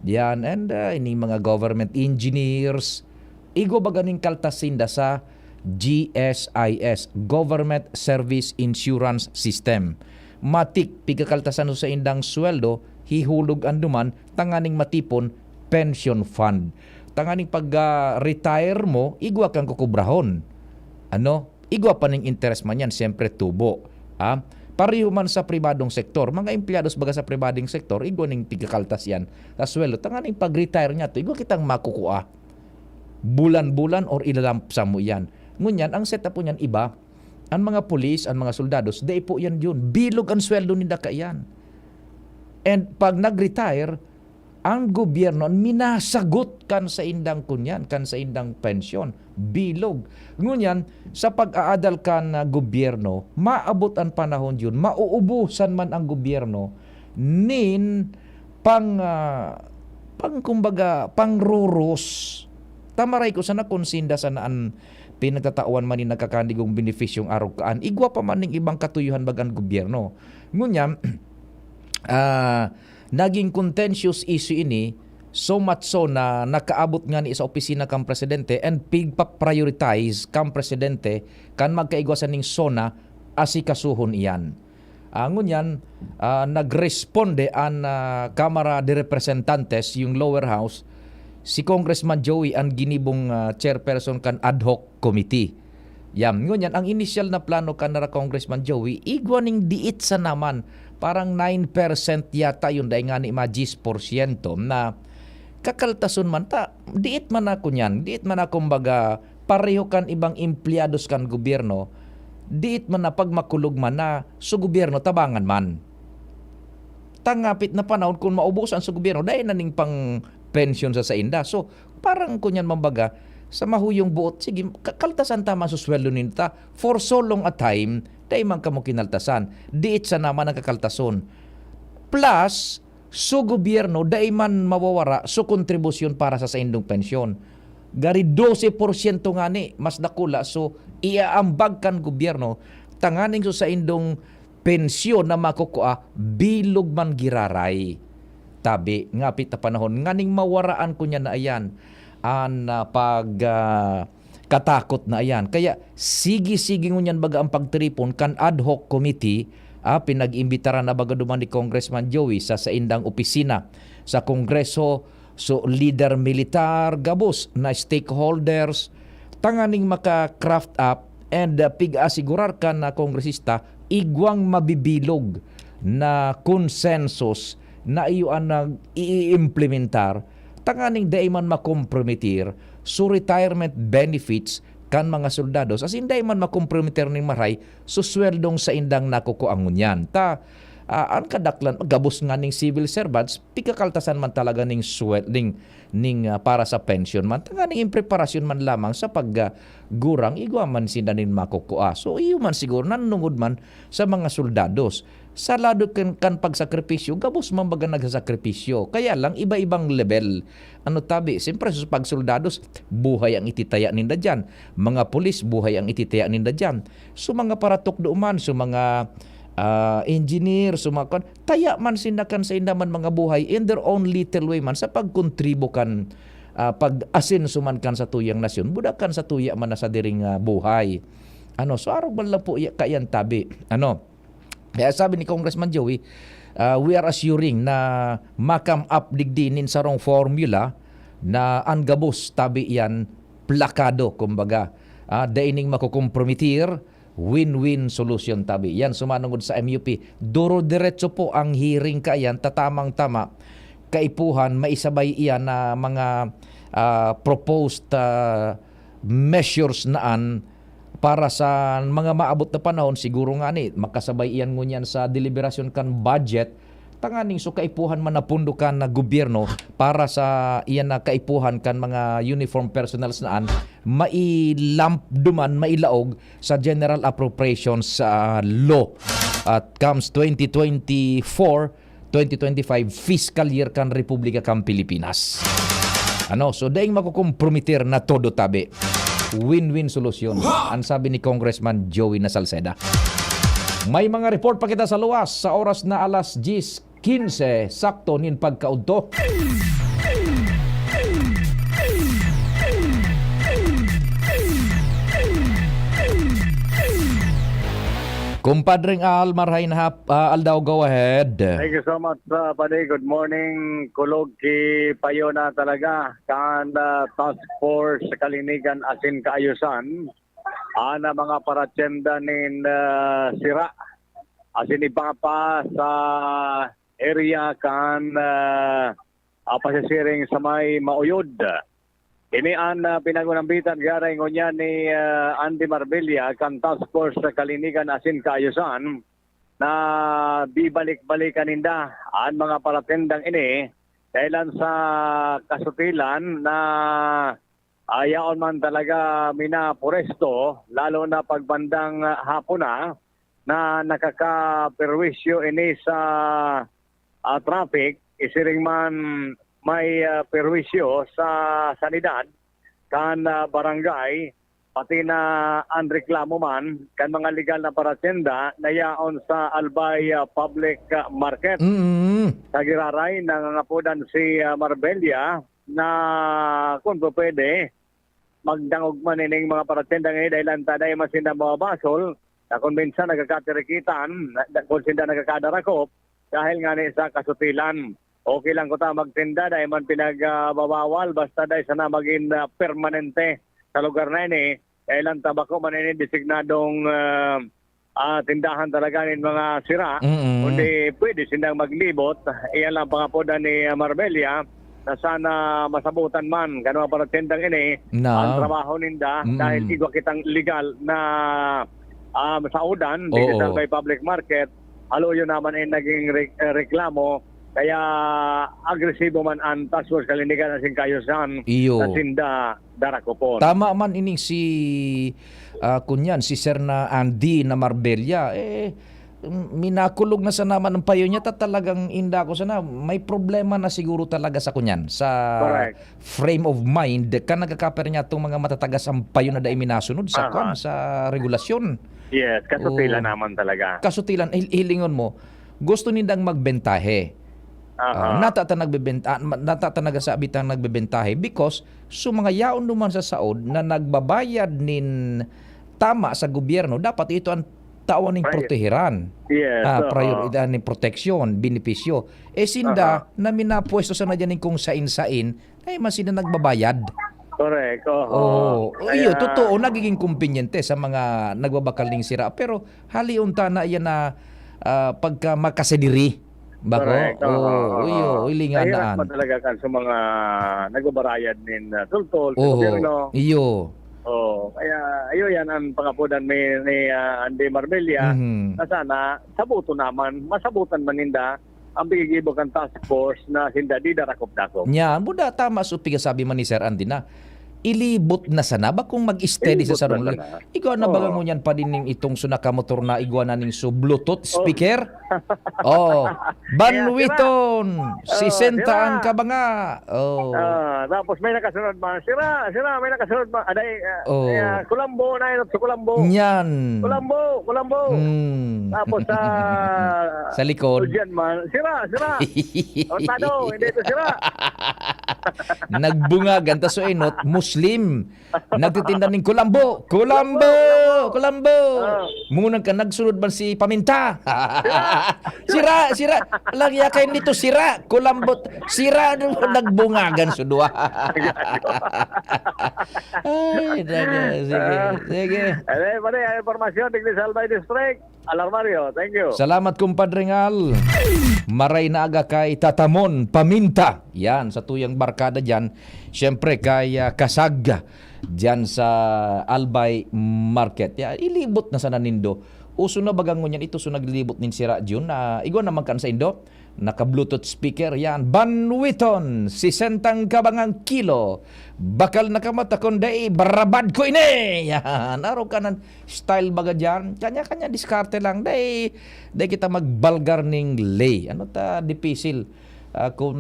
yan, and, ah, ining mga government engineers. Igwa baga ning kaltas sinda sa G S I S, Government Service Insurance System. Matik, pigkakaltasan sa indang sweldo, hihulog an duman, tanganing matipon, pension fund. Tanganing pag, ah, retire mo, igwa kang kukubrahon. Ano? Igwa pa ning interes man yan, siyempre tubo. Ah, pareho man sa pribadong sektor. Mga empleyados baga sa pribadong sektor, igwa ning pigkakaltas yan sa sweldo. Tanganing pag-retire niya to, igwa kitang makukua. Bulan-bulan or ilalamp sum mo yan. Ngunyan, ang setup po niyan iba. Ang mga pulis, ang mga soldados, dai po yan yun. Bilog ang sweldo ninda kaiyan. And pag nag-retire, ang gobyerno an minasagot kan saindang kunyan, kan saindang pensyon, bilog. Ngunyan, sa pag-aadal kan, ah, gobyerno, maabot an panahon yun, mauubusan man ang gobyerno nin pang, ah, pang, kumbaga, pangruros. Tamaray ko sana kun sinda sana an pinagtatawan man nin nagkakanigong benepisyong arog kaan. Igwa pa man ning ibang katuyuhan baga an gobyerno. Ngunyan, ah, naging contentious issue ini, so much so na nakaabot ngani sa opisina kan presidente and pigpa-prioritize kan presidente kan magkaigwa sa ning SONA asikasuhon iyan. Ah, ngunyan, ah, nagresponde an, ah, Kamara de Representantes, yung lower house, si Congressman Joey an ginibong, ah, chairperson kan ad hoc committee. Yan. Ngunyan, ang inisyal na plano kan nara Congressman Joey, igwa ning diit sa naman. Parang nine percent yata yun, dahil nga ni mga diyes porsyento na kakaltason man ta. Diit man ako niyan. Diit man ako, kumbaga, pareho kan ibang empleyados kan gobyerno. Diit man na pag makulog man na, so gobyerno, tabangan man. Tangapit na panahon, kun maubusan sa gobyerno, dai na ning pang-pensyon sa sainda. So, parang kunyan, mambaga, sa mahuyong buot, sige, ka-, kaltasan ta man sa sweldo ninda. For so long a time, dai man kamo kinaltasan. Diit sana man ang kakaltason. Plus, so gobyerno, dai man mawawara so kontribusyon para sa saindong pensyon. Gari dose porsyento ngani, mas dakula. So, iaambag kan gobyerno, tanganing so saindong pensyon na makukua, bilog man giraray. Tabi, ngapit na panahon, nganing mawaraan ko niya na ayan, an, ah, pag, ah, katakot na ayan. Kaya, sige-sige ngunyan baga ang pagtiripon kan ad hoc committee, ah, pinag-imbitaran na baga duman ni Congressman Joey sa saindang opisina sa Kongreso, so, lider militar, gabos na stakeholders, tanganing maka-craft up and, ah, pig-asigurar kan, ah, kongresista, igwang mabibilog na konsensus na iyo an nag-iimplementar, tanganing dai man makompromitir so retirement benefits kan mga soldados, as in, dai man makompromitir nin maray so sweldong saindang nakukua ngunyan. Ta, ah, an kadaklan, gabos nganing civil servants, pigkakaltasan man talaga ning swel-, ning, ning, ah, para sa pensyon man, tanganing in preparasyon man lamang sa pag, ah, gurang, igwa man sinda nin makukua. So, iyo man siguro, nanungod man sa mga soldados. Sa lado kan, kan pagsakripisyo, gabos man baga nagsasakripisyo. Kaya lang, iba-ibang level. Ano tabi, siyempre, sa pagsoldados, buhay ang ititaya ninda diyan. Mga pulis, buhay ang ititaya ninda diyan. So, mga paratukdo man, so, mga, ah, engineer, so, mga kwan, taya man sinda kan sainda man mga buhay in their own little way man sa pagkontribo kan, ah, pag-asenso man kan satuyang nasyon, buda kan satuya man na sadiring, ah, buhay. Ano, so, arog man lang po iya-, kaiyan tabi. Ano? Kaya sabi ni Congressman Joey, ah, "We are assuring na ma-come up digdi nin sarong formula na an gabos tabi iyan plakado, kumbaga, ah, dai ning makokompromitir, win-win solution tabi." Yan, sumanungod sa M U P. Duro-diretso po ang hearing kaiyan, tatamang-tama, kaipuhan, maisabay iyan na mga, ah, proposed, ah, measures na an para sa mga maabot na panahon, siguro ngani, makasabay iyan ngunyan sa deliberasyon kan budget, tanganing so kaipuhan man na pondo kan na gobyerno para sa iyan na kaipuhan kan mga uniform personnels na an, mailamp duman, mailaog sa General Appropriations, ah, Law. At comes twenty twenty-four, twenty twenty-five fiscal year kan Republika kan Pilipinas. Ano, so daing makokompromitir na todo tabi. Win-win solusyon, ang sabi ni Congressman Joey na Salceda. May mga report pa kita sa luwas sa oras na alas diyes quince sakto nin pagkaudto. Kumpadring Al, marhay na hap-, ah, aldaw, go ahead. Thank you so much, uh, Padi. Good morning. Kulog ki payo na talaga kan, uh, Task Force sa Kalinigan asin Kaayusan. Ana mga paratyenda nin, uh, sira asin ipapa sa area kan, uh, uh, pasisiring sa may Mauyod. Ini an, ah, pinag-unambitan gyaray ngunyan ni, ah, Andy Marbella kan Task Force sa Kalinigan asin Kaayusan na bibalik-balikan ninda an mga paratendang ini dahilan sa kasutilan na, ah, yaon man talaga minapuresto, lalo na pagbandang, ah, hapon na, na nakakaperwisyo ini sa, ah, traffic, isiring man may, ah, perwisyo sa sanidad kan, ah, barangay, pati na an reklamo man kan mga legal na paratenda na yaon sa Albay, ah, Public, ah, Market. Mm. Sa giraray, nangangapodan si, ah, Marbella na kung pwede, magdangog man ining mga paratendang ini dahil ang taday man sinda mababasol, na kung minsan nagkakatirikitan, na, na, kung sinda nagkakadarakop, dahil nga ni sa kasutilan. Okay lang kuta magtinda, dahil man pinagbabawal, basta dahil sana maging, ah, permanente sa lugar na ini. Dahil ang tabako man ini designadong, ah, ah, tindahan talaga nin mga sira, Mm. kundi pwede sindang maglibot. Iyan lang pangapodan ni, ah, Marbella na sana masabutan man kan mga paratendang ini Na. ang trabaho ninda Mm. dahil igwa kitang legal na, ah, saodan, Oo. digital by public market, Haloyo naman in naging re-, eh, reklamo, kaya agresibo man an Task Force Kalindigan asin Kaayusan Iyo. na sinda darakopon. Tama man ini si, ah, kunyan, si Sir na Andy na Marbella, eh, m-, minakulog na sana man ang payo niya, ta talagang inda ko sana, may problema na siguro talaga sa kunyan, sa Correct. frame of mind, kan nagkakaper niya itong mga matatagas ang payo na dai minasunod sa Aha. kwan, sa regulasyon. Yes, kasutilan Oo. naman talaga. Kasutilan, hil-, hilingon mo, gusto nindang magbentahe. Aha. Ah, nata ta nagbebenta-, ah, ma-, nata ta nagasabi tang nagbebentahe because so mga yaon duman sa saod na nagbabayad nin tama sa gobyerno, dapat ito ang tawan ning Prior-, protehiran. Yes, Ah, oo. priority ning proteksyon, benepisyo. Eh, sinda Aha. na minapwesto sana diyan ning kung sain-sain, ay, mas sila nagbabayad. Correct, oho. Oo. Kaya Iyo, totoo, nagiging kumpinyente sa mga nagbabakal ning sira. Pero hali unta na iyan na, ah, pagka makasidiri. Bako? Correct, oho, Oo, oho. iyo, hilingan Mahirap na an. man talaga kan sa mga nagbabarayad nin, ah, tultol sa Oho, gobyerno. iyo. Oo, kaya, iyo, yan ang pangapodan ni, ni, ah, Andy Marbella, Mhm. na sana, sabuton naman, masabutan man ninda, ang paggigibo kan task force na sinda di darakop-dakop. Nya, buda tama so pigasabi man ni Sir Andy na, ilibot na sana ba kung mag-steady sa Ilibot na sarong li-, sana. igwa na baga Oo. ngunyan pa din ning itong so nakamotor na igwa na ning so Bluetooth Oh. speaker? Oh, Kaya sira. Banwiton, Oh, sisenta sira. ang kabanga. Oh. Ah, tapos may nakasunod man, "Sira, sira," may nakasunod man, "Aday, ah, Oh. ah, Kulambo, nainot sa Kulambo." Nyan. "Kulambo, Kulambo." Mm. Tapos sa Sa likod. Diyan man, "Sira, sira." Kontado, hindi ito sira. Nagbungagan, ta so inot, Muslim. Nagtitinda ning kulambo. Kulambo! Kulambo! Kulambo! Ah. Munang ka, nagsunod man si paminta. Sira! Sira, sira. Lagi ya kayo nito, sira. Kulambo. Sira, nagbungagan sa duwa. Ay, daga. Sige, Ah. sige. Ano yun, pare? Ang impormasyon, digdi sa Albay District. Alarmario, thank you. Salamat, Kumpadre Ngal. Maray na aga kay Tatamon Paminta. Yan, sa tuyang barkada dyan. Siyempre, kay, ah, Kasag, dyan sa Albay Market. Ya, ilibot na sana nindo. Uso na baga ngunyan ito, so naglilibot nin sira, Jun. Ah, igwa naman kan sa indo. Naka-Bluetooth speaker, yan. Banwiton, sisentang kabangang kilo. Bakal na kamata, kun dai, barabad ko ini! Yan, araw ka nan style baga diyan. Kanya-kanya diskarte lang. Dai, dai kita magbalgar ning lay. Ano ta, dipisil. Ah, kun,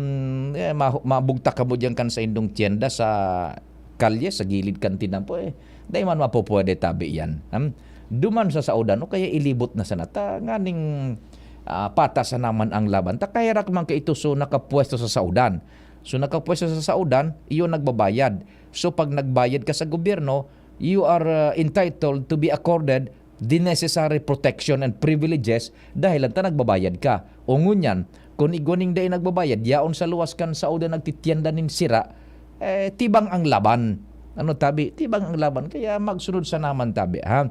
eh, ma-, mabugtak kamo diyan kan sa indong tienda sa kalye, sa gilid kan tinampo, eh. Dai man mapupwede tabi yan. Hmm? Duman sa saodan, o kaya ilibot na sana ta, nganing, ah, patas na naman ang laban. Ta kaherak man ka ito, so nakapwesto sa saodan. So nakapwesto sa saodan, iyo nagbabayad. So pag nagbayad ka sa gobyerno, you are, uh, entitled to be accorded the necessary protection and privileges dahil lang ta nagbabayad ka. O ngunyan, kun igwa ning dai nagbabayad, yaon sa luwas kan saodan nagtitienda nin sira, eh, tibang ang laban. Ano tabi? Tibang ang laban. Kaya magsunod sa naman tabi, ha?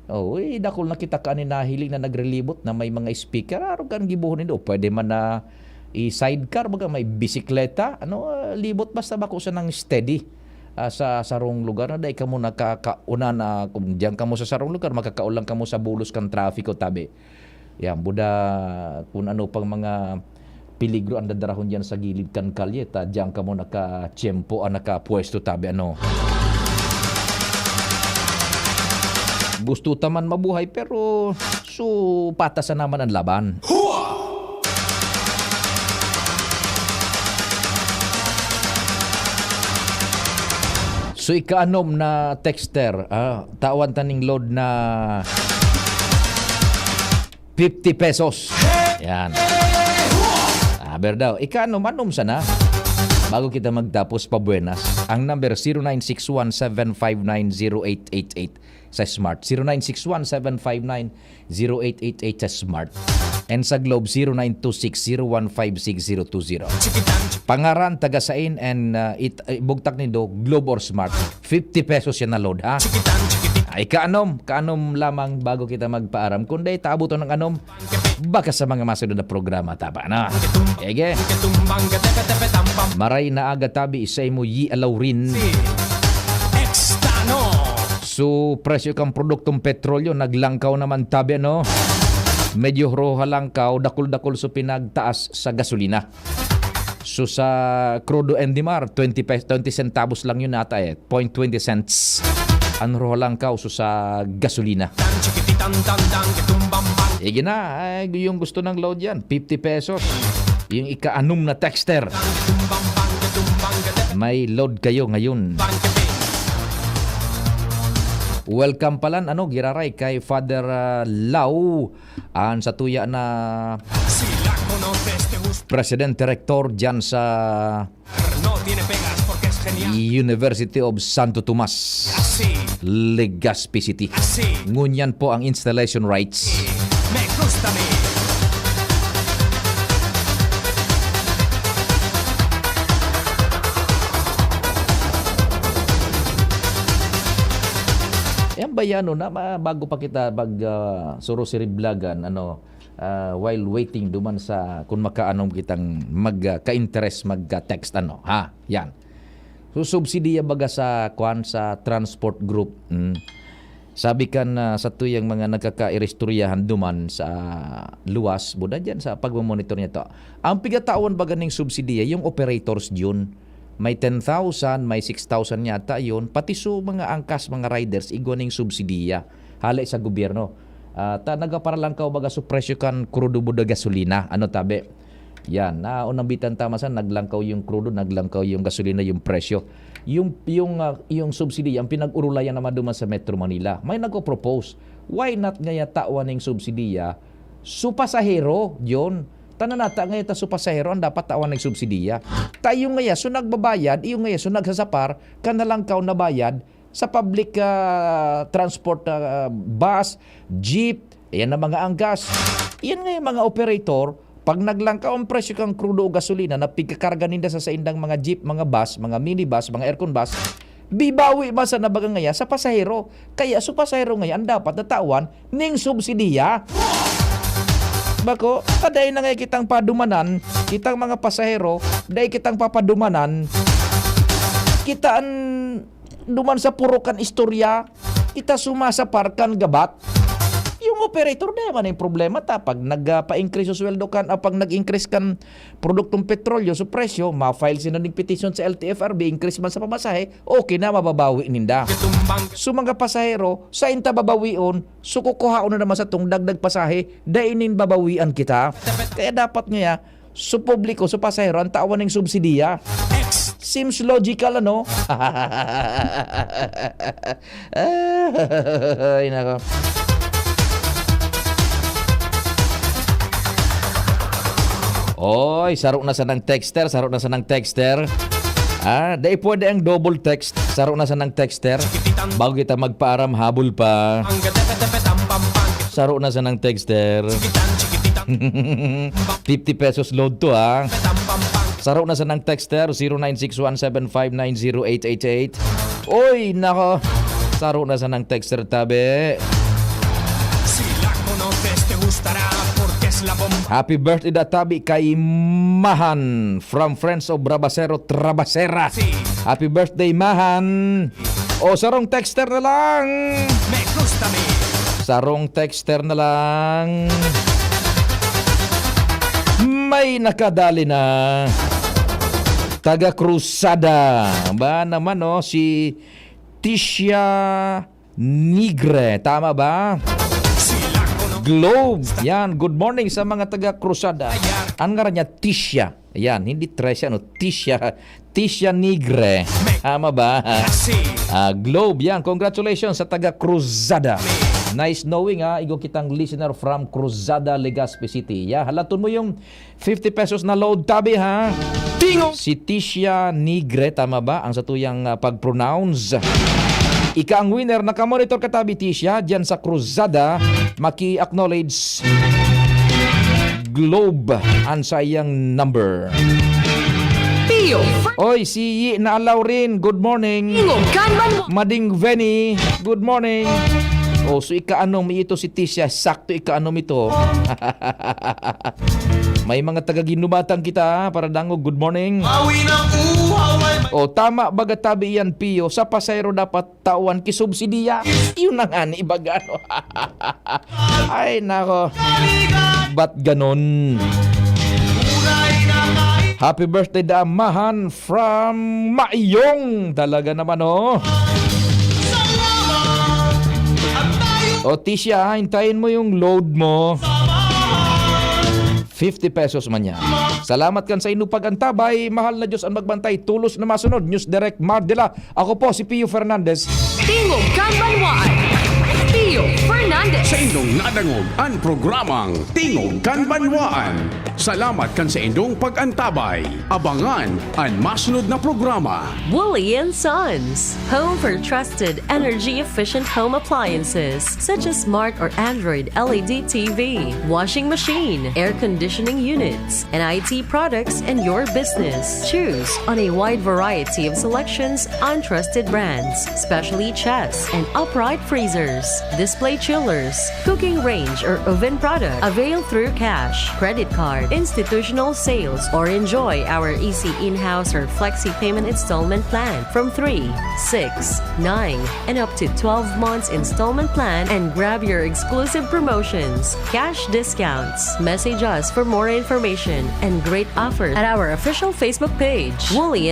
Oh, eh, dakul na kita kaani nahiling na nagrelibot na may mga speaker. Arog kan gibohon nindo. Pwede man na i-sidecar, baga may bisikleta. Ano, ah, libot basta bako sanang steady, ah, sa sarong lugar na dai kamo nakakauna na kung diyan kamo sa sarong lugar, makakaon lang kamo sa bulos kan trafiko, tabi. Yan, buda, kung ano pang mga peligro ang dadarahon diyan sa gilid kan kalye, ta diyan kamo nakatiyempo, ah, nakapwesto, tabi, ano. Gusto ta man mabuhay, pero so, patasan naman ang laban. So, ikaanom na texter, ah, tawan ta ning load na fifty pesos. Yan. Aber daw, ikaanom, anom sana. Bago kita magtapos, pabuenas. Ang number, zero nine six one seven five nine zero eight eight eight sa Smart. Zero nine six one seven five nine zero eight eight eight sa Smart. And sa Globe, zero nine two six zero one five six zero two zero. Pangaran, taga sain, and, uh, it-, uh, bugtak nindo, Globe or Smart. Fifty pesos yan na load, ha? Ay, kaanom, kaanom lamang bago kita magpaaram. Kung dai taabot ang anom, baka sa mga masunod na programa, taba na. Ege. Maray na aga tabi, isa mo yi alaw rin. Extano. So, presyo kang produktong petrolyo, naglangkaw naman tabi, ano? Medyo roha lang kaw, dakul-dakul so pinagtaas sa gasolina. So sa crudo N D M R, twenty pes-, twenty centavos lang yun ata eh, point twenty cents. Ang roha lang kaw, so sa gasolina. Sige na, ay, yung gusto ng load yan, fifty pesos. Yung ika-anom na texter. May load kayo ngayon. Welcome palan, ano, giraray kay Father, ah, Lau, an satuya na President Director dyan sa University of Santo Tomas, Legazpi City. Ngunyan po ang installation rights. Yan ba yan, no? Na, ma-, bago pa kita mag, ah, surusiriblagan, ano, ah, while waiting duman sa kung makaanom kitang mag, ah, ka-interes mag, ah, text, ano, ha? Yan. So, subsidiya baga sa, kwan, sa transport group. Mm. Sabi kan, ah, satuyang mga nagkakairistoryahan duman sa luwas, buda dyan sa pagmamonitor niya to. Ang pigatawan baga ning subsidiya, yung operators yun. May ten thousand, may six thousand yata yun. Pati so mga angkas, mga riders, igwa ning subsidiya. Hale sa gobyerno. Ah, ta, nagaparalangkaw baga so presyo kan krudo buda gasolina. Ano tabi? Yan, na unambitan tama sa naglangkaw yung krudo, naglangkaw yung gasolina, yung presyo. Yung, yung, ah, yung subsidy, ang pinag-urulayan naman duman sa Metro Manila. May nagko-propose, why not ngaya tawan ning subsidiya? Su pasahero, yun. Tanan nata ngaya ta su pasahero ang dapat tawan ning subsidiya. Tayo ngaya, so nagbabayad, iyo ngaya, so nagsasapar, kan nalangkaw na bayad, sa public, ah, transport, ah, bus, jeep, ayan na mga angkas. Iyan nga yung mga operator, pag naglangkaw ang presyo kang krudo o gasolina na pigkakarga ninda sa saindang mga jeep, mga bus, mga minibus, mga aircon bus, bibawi man sa nabaga ngaya sa pasahero. Kaya sa pasahero ngayon, dapat natawan ning subsidiya. Bako, ta dai na nga kitang padumanan, kitang mga pasahero, dai kitang papadumanan. Kita an duman sa puro kan istorya, kita sumasapar kan gabat. Yung operator, di man yung problema ta. Pag nagpa-increase yung sweldo kan, ah, pag nag-increase kan produktong petrolyo, so presyo, ma-file sila ng petition sa L T F R B, increase man sa pamasahe, okay na, mababawi ninda. So mga pasahero, sa inta babawion, so kukuhaon na naman sa tong dagdag pasahe, dai nin babawian kita. Kaya dapat ngaya, so publiko, so pasahero, ang tawan ning subsidiya. Seems logical, ano? Ay, nako. Oy, saro na sanang texter, saro na sanang texter. Ah, dai pwede ang double text. Saro na sanang texter. Bago kita magpaaram, habol pa. Saro na sanang texter. Fifty pesos load to, ha. Saro na sanang texter, zero nine six one seven five nine zero eight eight eight. Oy, nako. Saro na sanang texter, tabi. Happy birthday da tabi kay Mahan from Friends of Brabacero Trabacera. Happy birthday, Mahan. O, sarong texter na lang. Sarong texter na lang. May nakadali na. Taga Cruzada. Ba naman, no? Si Tisha Nigre. Tama ba? Globe. Yan. Good morning sa mga taga Cruzada. Ang ngaran niya, Tisha. Yan. Hindi Tresha, no? Tisha. Tisha Nigre. Tama ba? Ah, Globe. Yan. Congratulations sa taga Cruzada. Nice knowing, ha. Igo kitang listener from Cruzada, Legazpi City. Ya, halaton mo yung fifty pesos na load tabi, ha? Tingo! Si Tisha Nigre, tama ba ang satuyang, ah, pag-pronounce? Ika ang winner, nakamonitor ka tabi, Tisha, dyan sa Cruzada. Maki-acknowledge Globe ang sa iyang number. Pio! Oy, si Yi na Laurin, good morning. Tingo, kan man mo! Mading Venny, good morning. O, so ika-anom, ito si Tisha, sakto ika-anom ito. May mga taga-Guindumatang kita, para dangog, good morning. Awi ng uhaw ay O tama baga tabi yan, Pio, sa pasahero dapat tawan ki subsidiya. Yun na nga ni ibaga, no? Ay, nako. Ba't ganon? Happy birthday, Damahan, from Maiyong. Talaga naman, oh. O, Tisha, hintayin mo yung load mo. Fifty pesos man yan. Salamat kan sa inyong pag-antabay. Mahal na Diyos ang magbantay. Tulos na masunod. News Direct Mardela. Ako po si Pio Fernandez. Tingog kan Banwaan, Pio Fernandez. Sa indong nadangog ang programang Tingog kan Banwaan. Salamat kan sa indong pag-antabay. Abangan an masunod na programa. Woolly and Sons, home for trusted energy-efficient home appliances such as smart or Android L E D T V, washing machine, air conditioning units, and I T products in your business. Choose on a wide variety of selections and trusted brands, specially chests and upright freezers, display chillers, cooking range or oven product. Avail through cash, credit card, institutional sales, or enjoy our easy in-house or flexi payment installment plan from three, six, nine, and up to twelve months installment plan and grab your exclusive promotions, cash discounts. Message us for more information and great offers at our official Facebook page, Woolly